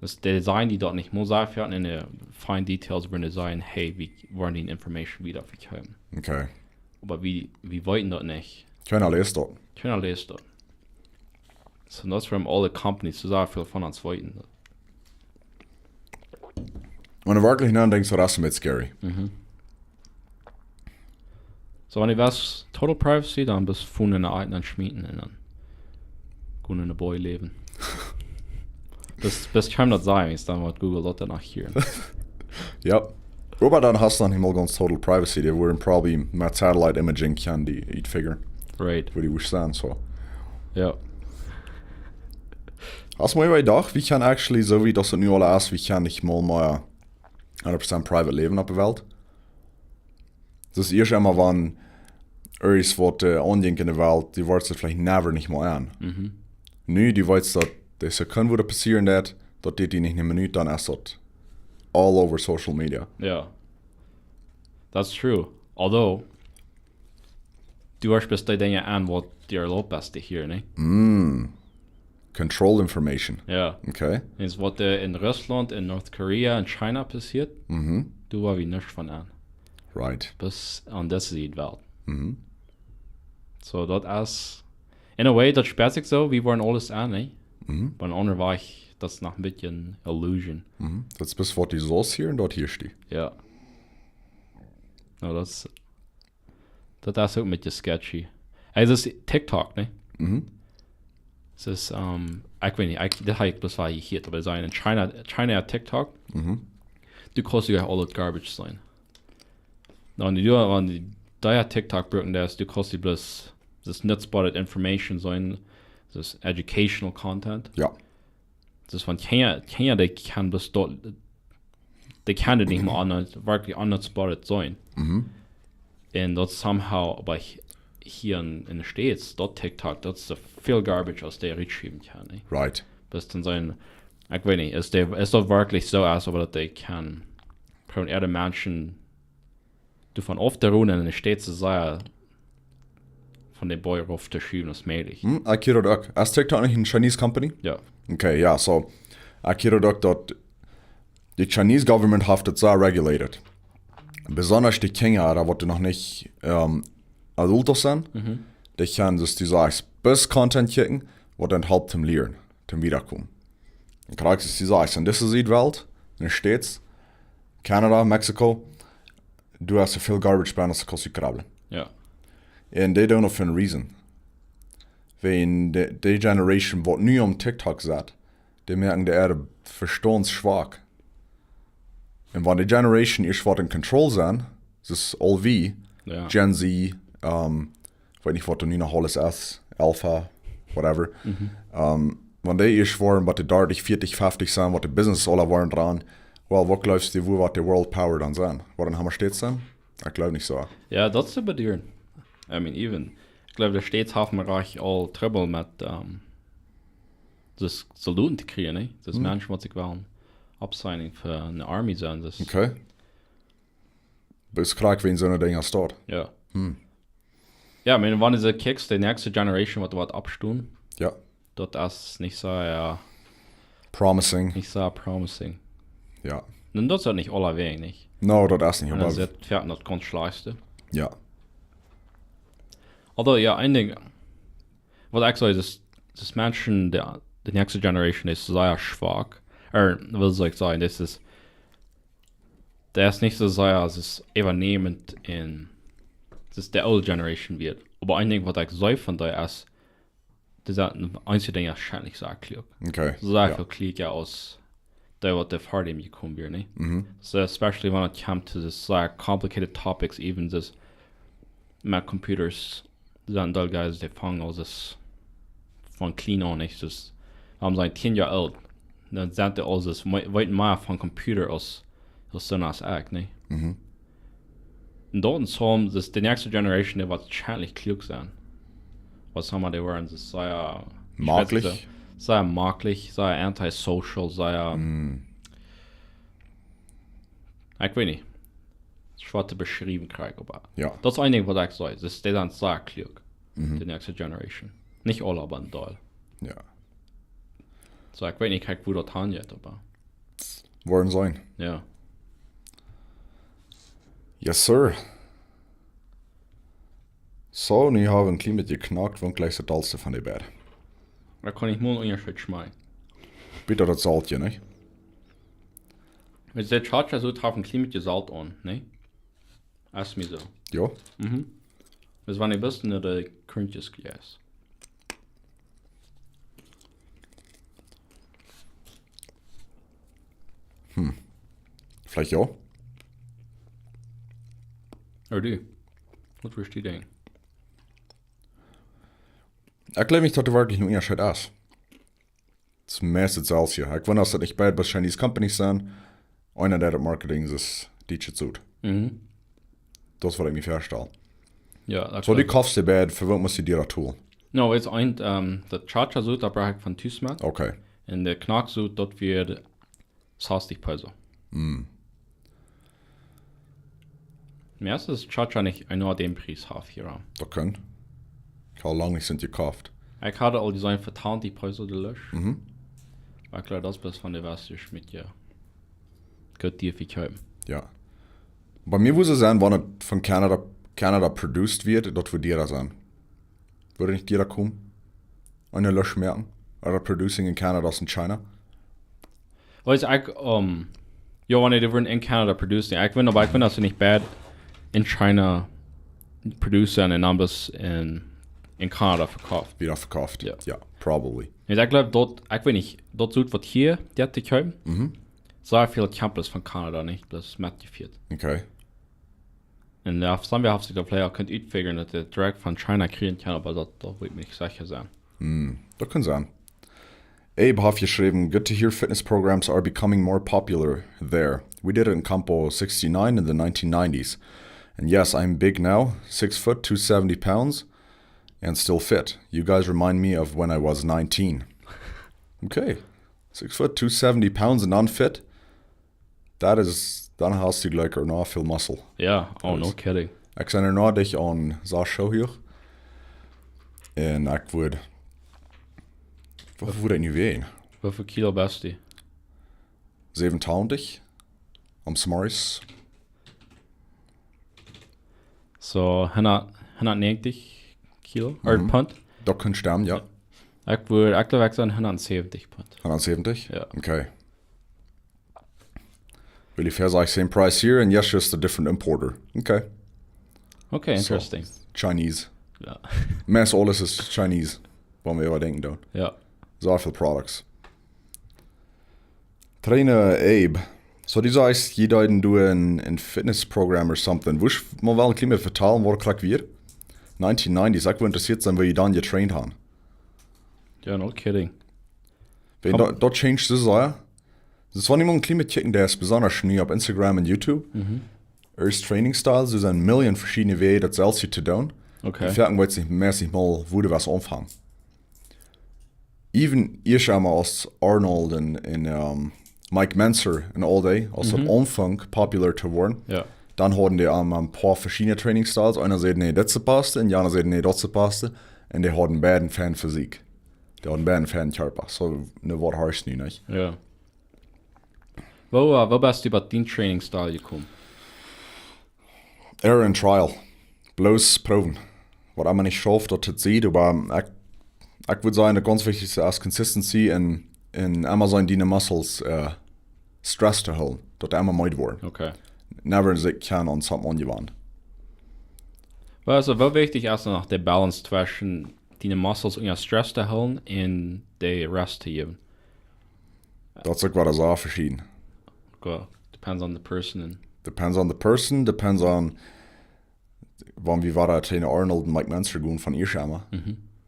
Daut dee sajen die daut nich mol sajen, un de fine details wudden sajen, hey, wie wudden die Information wieda vekjeepen. Okay. Oba wie, wie weeten daut nich. Kjeena läst daut. Kjeena läst daut. So, daut es wuarom aule Companies soo sea väl von ons weeten. Wan du werkjlich nodenkjst, daut es een bät scary. Mhm. So, wan du west total privacy, dan best du von enne Eid aun schmieten un dan gonen enne Boy läwen. Daut, daut kaun daut sennen, es dan waut Google daut dan noch hia. Jo. Oba dan hast du noch nich mol gaunz total privacy. Dee wudden probably met satellite imaging kjennen die utfiguren, Right. woo du woascht sennen, so. Jo. Hast du mol jedocht, wie kjennen actually, soo aus daut nu aul es, wie kjennen nich mol mea hundat Prozent private läwen opp de Welt? Daut es ieescht emol, wan irjent waut, äh, aunjinkj enne Welt, du woascht daut veleicht never nich mea aun. Mhm. Nu, du weetst daut, dise Sekunde, woo daut passieren woat, daut diet die nich eene Minut, dan es daut all over social media. Jo. That's true. Although, du hast best die Dinja aun, waut die erlaubt es to hieren, nä? Mm. Control information. Jo. Okay. Es waut, äh, en Russlaunt, en North Korea, en China passieet, Mhm. doa woa wie nuscht von aun. Right. Best aun dise Sied Welt. Mhm. So, daut es, in a way, daut spieet sikj soo, wie wudden aules aun, nä? Mhm. Oba aundasch, daut es noch een bät Illusion. Mhm. Daut es best waut du sitst hia un daut hia steit. Jo. No, daut es, daut es uk een bät sketchy. Ey, daut es TikTok, nä? Mhm. Daut es, ähm, ekj weet nich, ekj, daut hab ekj best waut jehieet, oba see sajen en China, China TikTok, Mhm. du kaust die aul daut garbage seenen. No, wan du, wan du, dee TikTok brucken deist, du kaust die bloos, daut es nutzbare Information seenen, daut es educational content. Jo. Daut es von Kjinja, Kjinja, dee kjennen bloos doa, dee kjennen nich mea aun, werkjlich nutzbare seenen. Mhm. Un daut somehow, oba hia, hia en, en de States, daut TikTok, daut es väl garbage aus dee rutschaufen kjennen, nä? Right. Daut es dan soo, ekj weet nich, es dee, es daut werkjlich soo aus, oba daut dee kjennen, kjennen äare Menschen doavon aufroden un en de States soo sea von dän Boy rauftoschaufen aus mäajlich. Hm, ekj hia daut uk. Es TikTok nich eene Chinese company? Jo. Okay, jo, so. Ekj hia daut uk, daut de Chinese government haft daut sea regulated. Besonda de Kjinja, doa waut noch nich, ähm, adultos sent, Mhm. dee kjennen, soo aus du sajchst, best Content kjikjen, waut an halpt toom lieren, toom wiedakomen. Un krakjt soo aus du sajchst, en dise Sied Welt, en de States, Canada, Mexico, du hast väl garbage benn aus du kaust utkrabbeln. Jo. Un dee doonen daut fa eene reason. Wan de, de Generation, waut nu aum TikTok sett, dee moaken de äa Vestaunt schwak. Un wan de Generation ieescht waut in control sent, daut es aul wie, Ja. Gen Z, ähm, ekj weet nich, waut doa nu noch aules es, Alpha, whatever. Ähm, wan dee ieescht woaren, waut de dartich, vieetich, feftich sent, waut de Business aula woaren dran, well, waut jleefst du, woo woat de World Power dan sennen? Woat daut noch emma States sennen? Ekj jleew nich soo. Ja, daut es to bedieren. I mean, even. Ekj jleew, de States haben rajcht aul Trubbel met, ähm, daut Soldoten to kjrieen, nä? Daut Menschen, waut sikj wellen opsignen fa eene Army sennen. Daut Okay. Best krakjt, wan soone Dinja stonen. Ja. Ja, I mean, wan du kjikjst, de näakjste Generation, waut woat oppstonen, Ja. daut es nich soo, ja, Promising. nich soo promising. Ja. Un daut es nich aulawäajen, nich? No, daut es nich, Un oba daut es daut gaunz schlajchtste. Ja. Although, ja, een Dinkj, waut ekj saj, daut, daut Menschen, de, de näakjste Generation es sea schwak. Ooda, waut saul ekj sajen, daut es, daut es nich soo sea, daut es äwanämend un daut es de old Generation wia. Oba een Dinkj, waut ekj saj von dee es, daut sent eenje Dinja wahrscheinlich sea kluak. Okay. Sea Ja. väl kluaka aus dee, waut ver däm jekomen wieren, nä? Mhm. So, especially when it comes to this, uh, complicated topics, even this met computers, sent dee guys, dee fangen aul daut von clean aun, nich? Daut, wan see tieen Joa oolt, dan sent dee aul daut, wee-, weeten mea von Computer aus, aus soon aus ekj, nä? Mhm. Un daut es soo, daut de näakjste Generation, dee woat wahrscheinlich kluak sennen. Waut saj wie, dee woaren, daut es sea, Maklich? Sea maklich, sea antisocial, sea, Mm. ekj weet nich. Schwoa to beschriewen, krakjt, oba Ja. daut es een Dinkj, waut ekj saj. Daut es, dee sent sea kluak, Mhm. de näakjste Generation. Nich aule, oba een Deel. Ja. So, ekj weet nich, krakjt, woo daut hanjeit, oba Woaren sennen. ja. Yes, sir. So, nu haben wie een kjlien bät jeknakt, wan jlikjst daut aulste von de beid? Doa kaun ekj mau een Unjascheet schmakjen. Bät daut Soltje, nä? Met de Cha-Cha Sud haft een kjlien bät Solt aun, nä? Es mie soo. Jo. Mhm. Daut es, wan du best, no de Kruntjes jleist. Hm. Veleicht jo. Ooda du? Waut wieescht du denkjen? Ekj jleew nich, daut doa werkjlich een Unjascheet es. Daut es meist daut selwje. Ekj wunda, aus daut nich beid bloos Chinese Companies sent. Eena deit daut Marketing, daut es Cha-Cha Sud. Mhm. Daut es, waut ekj mie väastal. Ja, daut So, dee klopt. kaufst du beid, fa waut must du dee daut toolen? No, weetst eent, ähm, daut Cha-Cha Sud, daut bruck ekj von Tus met. Okay. Un de Knack Sud, daut wia sastich Peso. Mm. Mie es daut Cha-Cha nich enorm dän Pries haft hia aun. Daut kaun. Ekj hab lang nich soont jekauft. Ekj haud aul dee sent fa twintich Peso de Flasch. Mhm. Oba kloa, daut es bloos von de Westje met, jo. Goot dee vekjeepen. Ja. Bie mie wudd et sennen, wan et von Canada, Canada produced wia, daut wudd diera sennen. Wudd et nich diera komen? Eene Flasch moaken? Ooda producing in Canada aus in China? Weetst, ekj, ähm, jo, wan dee wudden in Canada produced, jo, ekj weet, oba ekj weet, daut see nich beid in China produced sent un dan bloos in, in Canada vekauft. Wada vekauft? Ja. Ja, probably. Un ekj jleew daut, ekj weet nich, daut Sud waut hia, dee to kjeepen, Mhm. sea väl kjemt bloos von Canada, nich? Daut es metjefieet. Okay. Un jo, somebody haft sikj daut veleicht uk kunt utfigure, daut dee direkt von China kjrieen kaun, oba daut, daut weet ekj nich secha sennen. Hm, daut kaun sennen. Abe haft jeschräwen, "Good to hear fitness programs are becoming more popular there. We did it in Campo sixty-nine in the nineteen nineties. And yes, I'm big now, six foot, two seventy pounds, and still fit. You guys remind me of when I was nineteen." Okay. Six foot, two seventy pounds and unfit. Daut es, dan hast du jlikj noch väl muscle. Jo, oh, no Nice. Kidding. Ekj sie noch nich aun sas Kilo huach. Un ekj wudd, waut wudd ekj nu wäajen? Woo väl Kilo best du? Säwentwintich. Am Smarties. So, hundat, hundatnäajentich Kilo, ooda Mhm. Pund. Daut kaun stemmen, jo. Ekj wudd, ekj jleew, ekj saj hundatsäwentich Pund. Hundatsäwentich? Jo. Okay. Well, if has like same price here and yes, just a different importer. Okay. Okay, So, interesting. Chinese. Jo. Meist aules es Chinese. Wan wie äwa denkjen doonen. Ja. Soo väl products. Trainer Abe. So, du sajchst, jie deeden doonen een, een fitness program or something. Wurscht mol een kjlien bät vetalen, waut krakjt wia? Nineteen nineties, ekj wudd interessieet sennen, woo jie dan jetraind haben. Ja, no kidding. Wan daut, daut changed soo sea. Daut es, wan jie mol een kjlien bät kjikjen, daut es besonda nu opp Instagram un YouTube. Ea Training Style, doa sent Millionen veschiedne Wäaj, daut selfst to doonen. Okay. Dee foaken weeten nich mea, nich mol, wua du waut aunfangen. Even ieescht emol aus Arnold un, un, ähm, Mike Mentzer un aul dee, aus daut aunfunk popular to woaren, Ja. dan hauden dee emol een poa veschiedne Training Styles. Eena säd, nä, dit es de baste, un de aundra säd, nä, daut es de baste. Un dee hauden beid een feinen Physique. Dee hauden beid een feinen Kjarpa. So, nu waut hast du nu, nich? Ja. Woo, äh, woo best du bie dien Training Style jekomen? Error and trial. Bloos proowen. Waut emma nich schauft, daut daut sitt, oba ekj, ekj wudd sajen, daut gaunz wichtichste es Consistency un, un emma sennen diene Muscles, äh, Stress to hoolen. Daut dee emma meed woaren. Okay. Never sikj kjennen aun something aunjewanen. Well, also, woo wichtich es noch de Balance tweschen diene Muscles unja Stress to hoolen un de Rest to jäwen? Daut es uk waut sea veschieden. Well, depends on the person. Depends on the person, depends on, wan wie wieren Trainer Arnold un Mike Mentzer gonen von ieescht emol.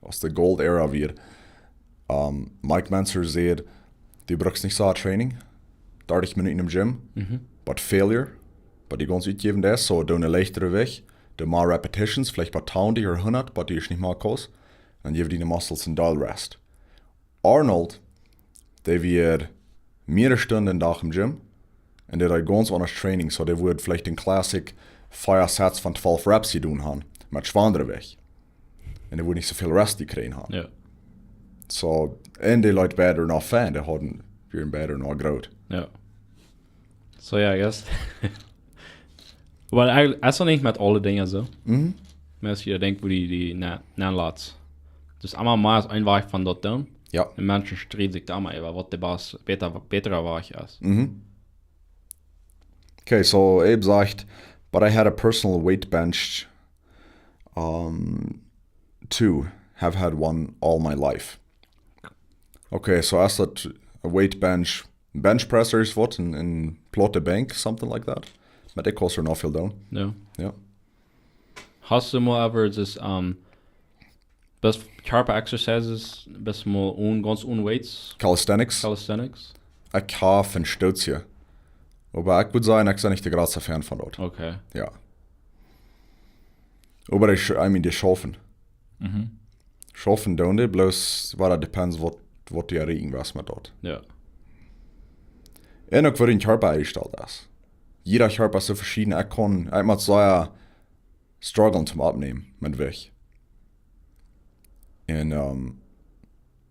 Aus de Gold Era wia. Ähm, Mike Mentzer säd, du bruckst nich sea Training, dartich Minuten em Gym, but failure, but dee gaunz utjäwen es, so doo een leichtret Jewicht, doo mea Repetitions, veleicht bie twintig or hundat, but dee es nich mea Kurs, dan jäw diene Muscles een Deel Rest. Arnold, dee wia mearere Stunden dän Dach em Gym un dee deed gaunz aundasch Training, so dee wudd veleicht een Classic five Sets von twelve Reps jedonen haben, met schwoarem Jewicht. Un dee wudd nich soo väl Rest jekjräajen haben. Ja. So, un dee Leet wieren noch fein, dee hauden, wieren beid noch groot. Ja. So, ja, I guess. Well, es noch nich met aule Dinja soo. Mhm. Mea aus jie denkjen, woo dee, dee na, nalatst. Daut es emol mea aus een Wajch von daut doonen. Ja. Un Menschen strieden sikj doa emol äwa, waut de bas-, bäta-, bätra Wajch es. Mhm. Okay, so Abe sajcht, but I had a personal weight bench, um, too, have had one all my life. Okay, so es daut a weight bench, bench press or waut, een, een plaute Benkj, something like that. Met dee kaust du noch väl doonen. Ja. Ja. Hast du mol ever daut, ähm, best Kjarpa Exercises, best mol onen, gaunz onen Weights? Calisthenics. Calisthenics? Ekj hab een Stootje. Oba ekj wudd sajen, ekj sie nich de jratsta Fan von daut. Okay. Ja. Oba ekj, I mean, dee schaufen. Mhm. Schaufen doonen dee, bloos waut daut depends waut, waut du erreichen west met daut. Ja. Un uk woo dien Kjarpa enjestalt es. Jieda Kjarpa es soo veschieden. Ekj kaun, ekj mott sea strugglen toom oppnämen, met Jewicht. Un, ähm,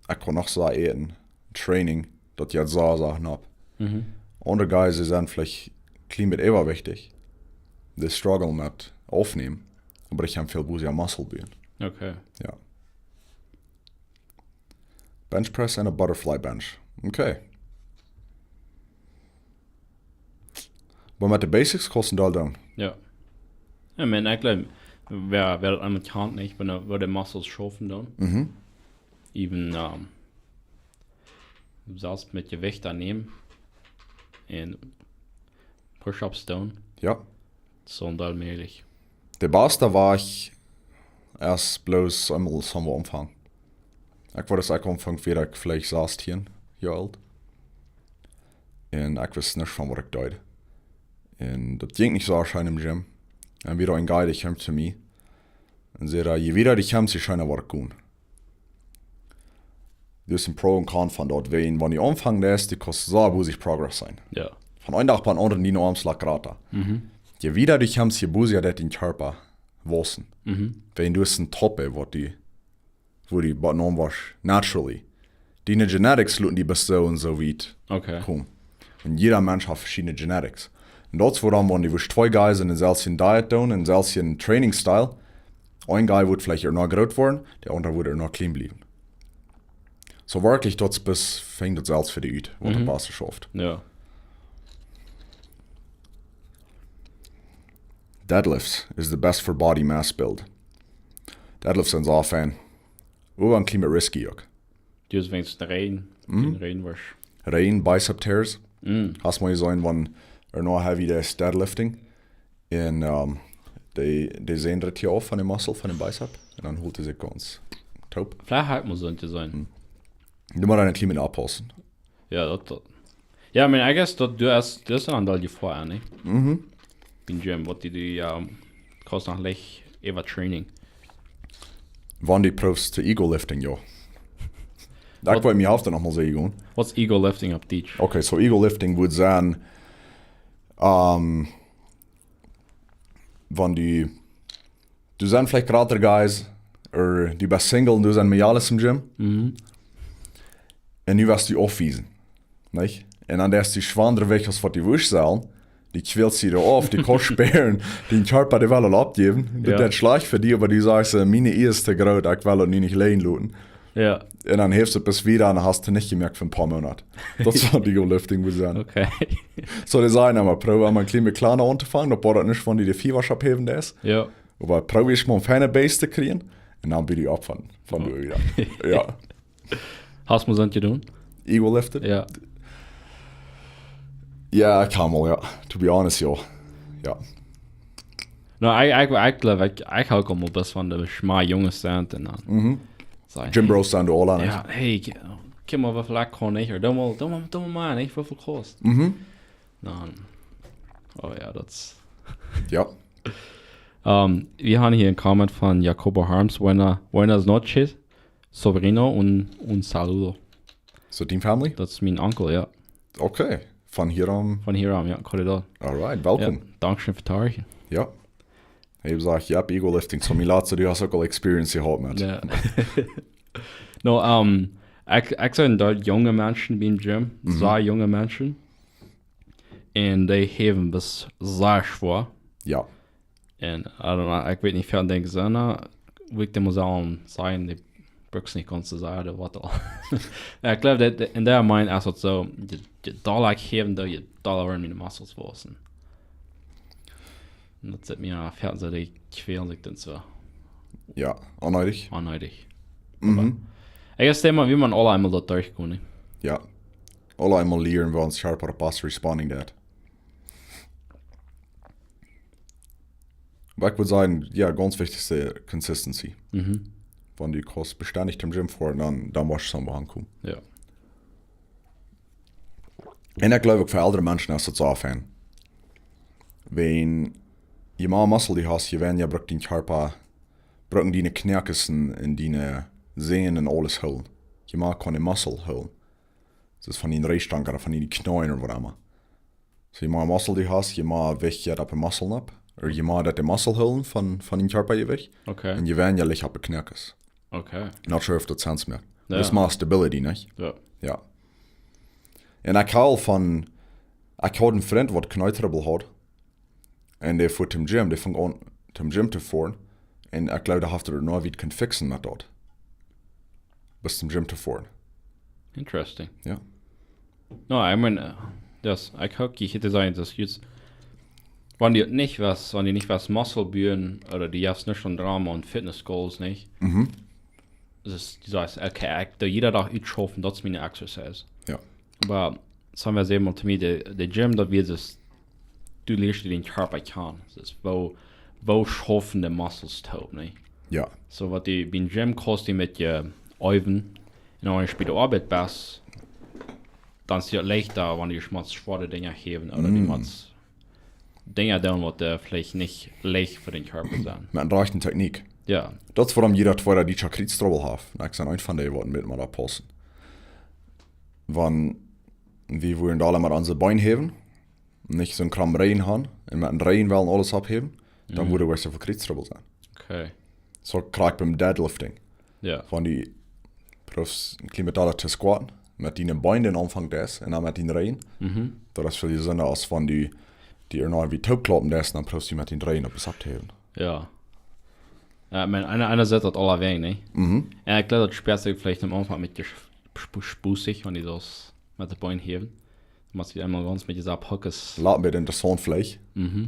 ekj kaun noch sea äten, Training, daut jeit sea, sea knapp. Mhm. Aundre Guys, dee sent veleicht een kjlien bät äwajewichtich. Dee strugglen met oppnämen. Oba ekj hab väl busier Muscle buen. Okay. Ja. Bench press and a butterfly bench. Okay. Oba met de basics kaust du daut doonen. Ja. Ja, I mean, ekj jleew, wäa, wäa daut aunfangt, nich, wan, woo de Muscles schaufen doonen. Mhm. Even, ähm, selfst met Jewicht aunnämen un Push-ups doonen. Ja. Daut es een Deel mäajlich. De baste Wajch es bloos eemol soo aunfangen. Ekj wudd sajen, ekj aunfunk, wia ekj veleicht sastieen Joa oolt. Un ekj wist nuscht von waut ekj deed. Un daut jinkj nich soo scheen em Gym. Un wia een Guy, dee kjeem to mie. Un säd, je wieda du kjemst, je scheena woat et gonen. Daut es een Pro un Con von daut, wan, wan du aunfangst, du kaust soo busy Progress seenen. Ja. Von een Dach opp dän aundren, diene Oarms woaren jrata. Mhm. Je wieda du kjemst, je busier deit dien Kjarpa wausen. Mhm. Wan du hast een Toppe, waut du, wua du benomen woascht, naturally. Diene Genetics loten die best soo un soo wiet Okay. komen. Un jieda Mensch haft veschiedne Genetics. Un daut es wuarom, wan du wurscht twee Guys en deeselwje Diet doonen, en deeselwje Training Style, een Guy woat veleicht noch groot woaren, de aundra woat noch kjlien bliewen. So werkjlich, daut es best, fangt daut selfst fa die ut, waut de Mhm. baste schauft. Ja. Deadlifts is the best for body mass build. Deadlifts sent soo fein. Oba een kjlien bät risky uk. Du hast wenigstens Regen. Mhm. Regen was. Regen, bicep tears. Mhm. Hast mol jeseenen, wan er noch heavy is, deadlifting. Un, ähm, dee, dee sent daut hia auf von de Muscle, von de Bicep. Un dan holt hee sikj gaunz toop. Veleicht haft mol soont jeseenen. Mhm. Du motst een kjlien bät oppaussen. Jo, daut, daut. Jo, I mean, I guess daut du hast, daut es een Deel Jefoa, nä? Mhm. Biem Gym, waut du, du, jo, kaust noch leicht äwatraining. Wan du proofst to ego lifting, jo. Ekj well mie haft noch mol sajen. What's ego lifting op Dietsch? Okay, so ego lifting wudd sennen, ähm, wan du, du sent veleicht jratre guys, ooda du best single un du sent mea aules em Gym. Mhm. Un nu woascht du aufwiesen, nich? Un dan deist du schwoarere Wajch aus waut du wurscht sellen. Du kwälst die doa auf, du kaust spieren, dien Kjarpa dee well aul oppjäwen. Daut, jo, deit schlajcht fa die, oba du sajchst, äh, miene Ieed es too groot, ekj well daut nu nich lijen loten. Jo. Un dan häfst du daut wada un dan hast du nich jemoakt fa een poa Moonat. Daut es waut ego lifting wudd sennen. Okay. So, dee sajen emma, proow emma een kjlien bät kjliener auntofangen, daut woat nich, wan du de Fiewasch opphäwen deist. Jo. Oba proow ieescht mol een feine Base to kjrieen un dan bie die opp von, von doa wada. Jo. Hast mol soont jedonen? Ego lifted? Jo. Jo, ekj hab mol, jo. To be honest, jo. Jo. No, ekj, ekj, ekj jleew, ekj, ekj hab uk mol best von de schma Junges sent un dan. Mhm. Saj, Gym Bros sent doa aul aun, nich? Jo, hey, ki-, kjikj mol, woo väl ekj kaun, nich? Ooda doo mol, doo mol, doo mol mea, nich? Woo väl kaust. Mhm. Dan, oh jo, daut es. Jo. Ähm, wie haben hia een Comment von Jacobo Harms. Buena, buenas noches, sobrino, un, un saludo. So, dien family? Daut es mien Onkel, jo. Okay. Von Hiram. Von Hiram, jo, Corridor. Alright, welkom. Jo, dankscheen fa daut. Jo. Hee sajcht, jo, ego lifting. So, mie lat soo, du hast uk aul experience jehaut met. Jo. No, ähm, ekj, ekj seen doa junge Menschen biem Gym, mhm, sea junge Menschen. Un dee häwen daut sea schwoa. Jo. Un, I don't know, ekj weet nich, woo dee denkjen, na, woo ekj dee mott sajen, dee brukt nich gaunz soo sea, dee woat aul. Jo, ekj jleew, daut, daut, en dee mind es daut soo, je, je dolla ekj häwen doo, je dolla woaren miene Muscles wausen. Un daut sitt mie aun, woo soo dee kwälen sikj dan soo. Jo, onneedich. Onneedich. Mhm. Ekj jleew, wie motten aula eemol doa derchgonen, nä? Jo. Aula eemol lieren, woo ons Kjarpa opp ons responding deit. Oba ekj wudd sajen, jo, gaunz wichtichste Consistency. Mhm. Wan du kaust bestendich tom Gym foaren, dan, dan woascht du soo aunkomen. Jo. Un ekj jleew uk fa eldre Menschen es daut soo fein. Wan je mea Muscle du hast, je weinja brukt dien Kjarpa, brucken diene Knoakes un, un diene Sehnen un aules hoolen. Je mea kaun de Muscle hoolen. Daut es von dien Rieejstank ooda von dien Kjneen ooda waut emma. So, je mea Muscle du hast, je mea Jewicht jeit opp de Muscle nopp. Ooda je mea daut de Muscle hoolen von, von dien Kjarpajewicht. Okay. Un je weinja licht opp de Knoakes. Okay. Not sure if daut sense moakt. Jo. Daut es mea stability, nich? Jo. Jo. Un ekj haud von, ekj haud een Frint waut Kjneetrubbel haud. Un dee foat tom Gym, dee funk aun tom Gym to foaren. Un ekj jleew, dee haft daut noch wiet kunt fixen met daut. Bat tom Gym to foaren. Interesting. Jo. No, I mean, uh, yes, ekj hab jehiat to sajen, daut jie, wan du nich west, wan du nich west Muscle buen, ooda du hast nich soon Drama un Fitness Goals, nich? Mhm. Daut, du sajchst, okay, ekj doo jieda Dach utschaufen, daut es miene Exercise. Jo. Oba, soo aus wie säden, to mie, de, de Gym, daut wia daut, du lieescht dien Kjarpa kjanen. Daut es, woo, woo schaufen de Muscles toop, nä? Jo. So, waut du biem Gym kaust, dee met je äwen, un wan du bie de Oabeit best, dan es daut leichta, wan du motst schwoare Dinja häwen, ooda du Mm. motst Dinja doonen, waut, äh, veleicht nich leicht fa dän Kjarpa sent. Met eene rajchte Technik. Jo. Daut es wuarom jieda tweeda Dietscha Kjrieztrubbel haft. Un ekj sie eent von dee, waut mott mau oppaussen. Wan wie wudden aula met onse Been häwen, nich soon Kram Rieejen haben, un met dän Rieejen wellen aules opphäwen, dan Mhm. wudd wie soo väl Kjrieztrubbel sennen. Okay. Soo krakjt biem Deadlifting. Jo. Wan du proowst een kjlien bät dolla to squatten, met diene Been dän Aunfank deist, un dan met dän Rieejen, Mhm. daut es väl jesunda aus wan du dee ea noch wie toopklaupen deist, dan proowst du met dän Rieejen opp de Sack to häwen. Jo. Jo, ekj meen, eena, eena sitt daut aula wäajen, nä? Mhm. Jo, ekj jleew, daut spieet sikj veleicht aum Aunfank een bät sp-, sp-, spießich, wan du daut met de Been häwen. Dan motst du eemol gaunz met dise Pockets. Lat mie daut interessaunt veleicht. Mhm.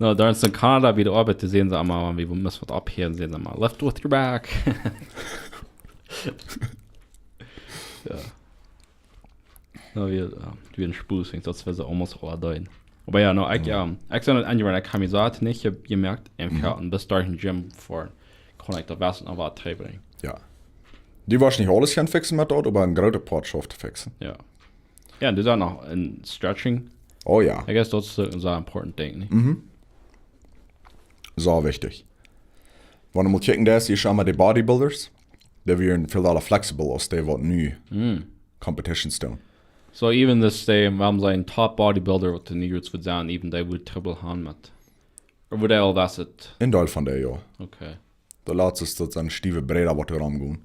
No, doa en Canada, wua de Oabeit, doa sajen see emma, wan wie must waut opphäwen, sajen see emma, "Lift with your back." Jo. No, wie, äh, wie en Spus, ekj daut wie see almost aula deeden. Oba jo, no, ekj, ähm, ekj sie nich aunjewoaren, ekj hab mie daut nich je-, jemoakt, un ekj hab een bät derch daut Gym fa, kaun ekj daut best noch waut trigjbrinjen. Jo. Du woascht nich aules kjennen fixen met daut, oba een grootet Poat schauft to fixen. Jo. Jo, un doa es noch een Stretching. Oh jo. I guess daut es een sea important Dinkj, nich? Mhm. Sea wichtich. Wan du mol kjikjen deist, es emma de Bodybuilders, dee wieren väl dolla flexible aus dee waut nu Competitions doonen. So even this day, wan see een top Bodybuilder, waut de Negros woat sennen, even dee woat Trubbel haben met. Ooda woat dee aul waut? Een Deel von dee, jo. Okay. De latste es daut see stiewe Breeda waut doa romgonen.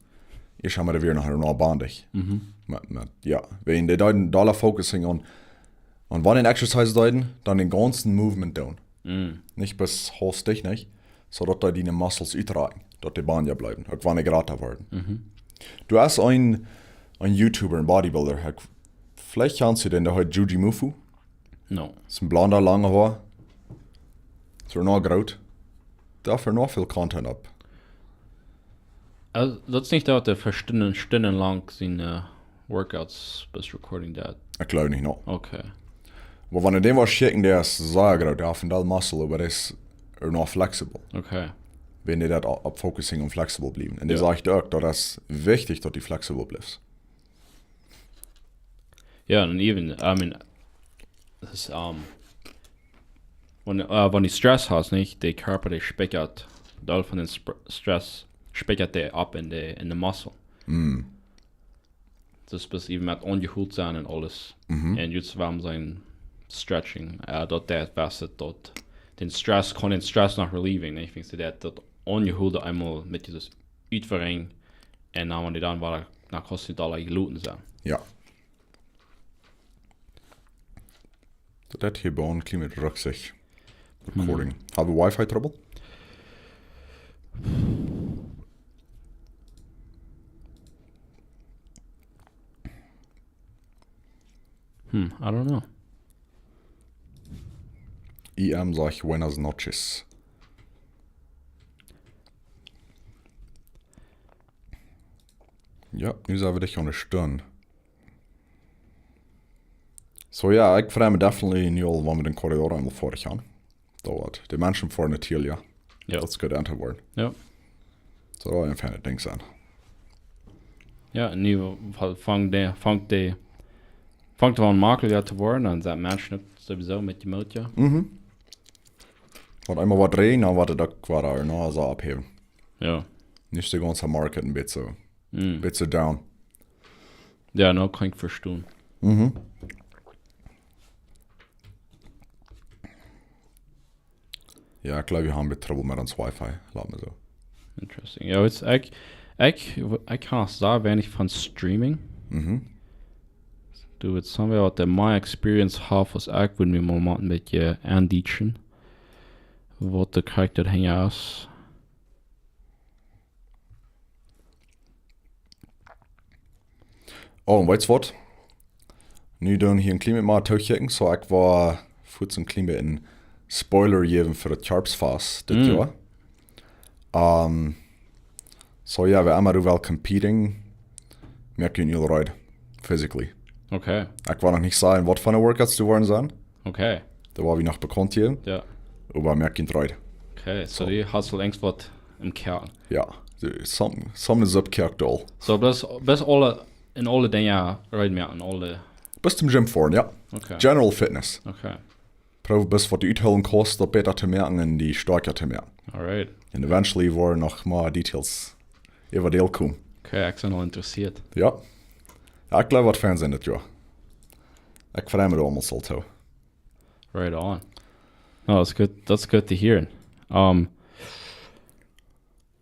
Es emma wada noch, noch bandig. Mhm. Met, met, jo. Wan dee doa dolla focusing on, on wan een Exercise deeden, dan dän gaunzen Movement doonen. Mm. Nich bloos haustich, nich? Soo daut dee de Muscles utrakjen, daut dee banja bliewen, uk wan dee grata woaren. Mhm. Du hast een, een YouTuber, een Bodybuilder, ekj, veleicht kjanst du dän, dee heet Juji Mufu. No. Es een blonda, langa Hoa. Es noch groot. Doa es noch väl Content opp. Äh, daut es nich daut dee fa Stunden, stundenlang siene, äh, Workouts best recording daut. Ekj jleew nich, no. Okay. Oba wan du dän waut kjikjst, dee es sea groot, dee haft een Deel Muscle, oba dee es noch flexible. Okay. Wan dee daut opp, opp focusing un flexible bliewen. Un dee Jo. sajcht uk, daut es wichtich, daut du flexible bliefst. Jo, un even, I mean, daut es, ähm, wan, äh, wan du Stress hast, nich, de Kjarpa, dee spikjat, Deel von dän Sp-, Stress spikjat dee opp en de, en de Muscle. Mm. Daut es even met aunjehoolt sennen un aules. Mhm. Un jrod wuarom sien Stretching, äh, daut dee waut daut, dän Stress, kaun dän Stress noch relieving, nich? Ekj denkj, daut, daut aunjehoolde eemol met dit Utwärinj un dan, wan dee dan wada, dan kaust du dolla jeloten sennen. Jo. Daut hia bie ons kjlien bät ruckzuch. Hm. Recording. Hab wie Wi-Fi Trouble? Hmm, I don't know. I M sajcht buenas noches. Jo, nu sent wie dicht aun de Stund. So, jo, ekj frei mie definitely nu aul, wan wie dän Korridor eemol foadich haben. Daut woat de Menschen fa ne Tiel, jo. Jo. Daut es good Enter worden. Jo. Soo, daut woat een feinet Dinkj sennen. Jo, un nu fa-, fangt de, fangt de, fangt aun maklicha to woaren, dan sent Menschen uk sowieso met je Moot, jo. Mhm. Wan eemol waut räajent, dan woat daut uk wada, no, soo oppheewen. Jo. Nu es de gaunze Market een bät, Mm. Bät down. Jo, no kaun ekj vestonen. Mhm. Jo, ekj jleew, wie haben een bät Trouble met ons Wi-Fi. Lot mie soo. Interesting. Jo, it's, ekj, ekj, ekj kaun uk sea weinich von Streaming. Mhm. Du, it's somewhere waut dee mea Experience haft aus ekj, woat mie mol een bät aundeechen, waut de Charakta hia es. Oh, un weetst waut? Nu doo wie hia een kjlien bät mea tookjikjen, so ekj woa fuaz een kjlien bät een Spoiler jäwen fa daut Kjarpsfast dit Mm. Joa. Ähm, so jo, wie emma doa well competing, moak wie nu reed, physically. Okay. Ekj woa noch nich sajen, waut fa Workouts doa woaren sennen. Okay. Daut woa wie noch bekaunt jäwen. Jo. Oba moak wie reed. Okay, so So. Du hast aul irjentwaut em Kopp. Jo, so, some, some is up, Kopp doll. So, best, best aule, en aule Dinja reed moaken, en aule Best em Gym foaren, jo. Okay. General Fitness. Okay. Proow best waut du uthoolen kaust, daut bäta to moaken un die stoakja to moaken. Alright. Un eventually woaren noch mea Details äwa dee komen. Okay, ekj sie aul interessieet. Jo. Jo, ekj jleew waut Fernsehen dit Joa. Ekj frei mie doa aulemol soo too. Right on. No, that's good. That's good to hear. Um,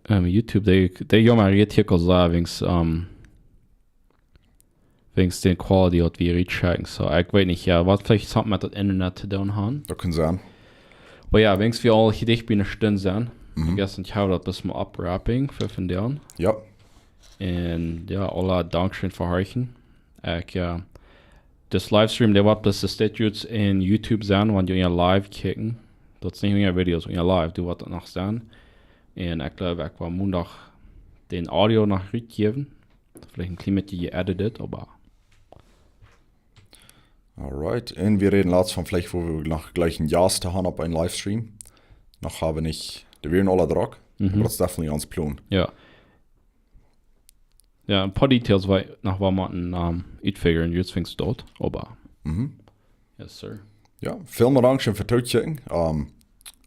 um, YouTube, dee, dee Joma rät hia aul sea wäajen, um, wäajen de Quality waut wie reach haben. So, ekj weet nich, jo, waut veleicht something met daut Internet to doonen haft. Daut kaun sennen. Oba jo, wäajen wie aul hia dicht bie eene Stund sent. Mhm. I guess, un ekj hab daut best mol oppwrapping fa vondoag. Jo. Un jo, aula Dankscheen fa horchen. Ekj, jo, dis Livestream, dee woat best de Statutes en YouTube sennen, wan jie live kjikjen. Daut es nich mea Videos, jo, live, du woascht daut noch seenen. Un ekj jleew, ekj woa Mondach dän Audio noch rutjäwen. Veleicht een kjlien bät jeedited, oba Alright, un wie räden latst von veleicht, woo wie noch jlikj een Jast haben opp een Livestream. Noch hab wie nich, dee wieren aule drock, Mhm. oba daut es definitely ons Plon. Jo. Jo, een poa Details, waut noch waut motten, ähm, utfiguren, just fängst doot, oba. Mhm. Yes, sir. Jo, väl mol dankscheen fa tookjikjen. Ähm,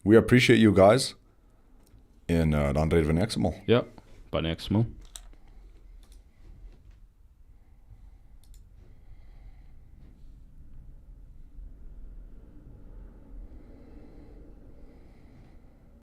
we appreciate you guys. Un, äh, dan räden wie näakjstet Mol. Jo, bie näakjstet Mol.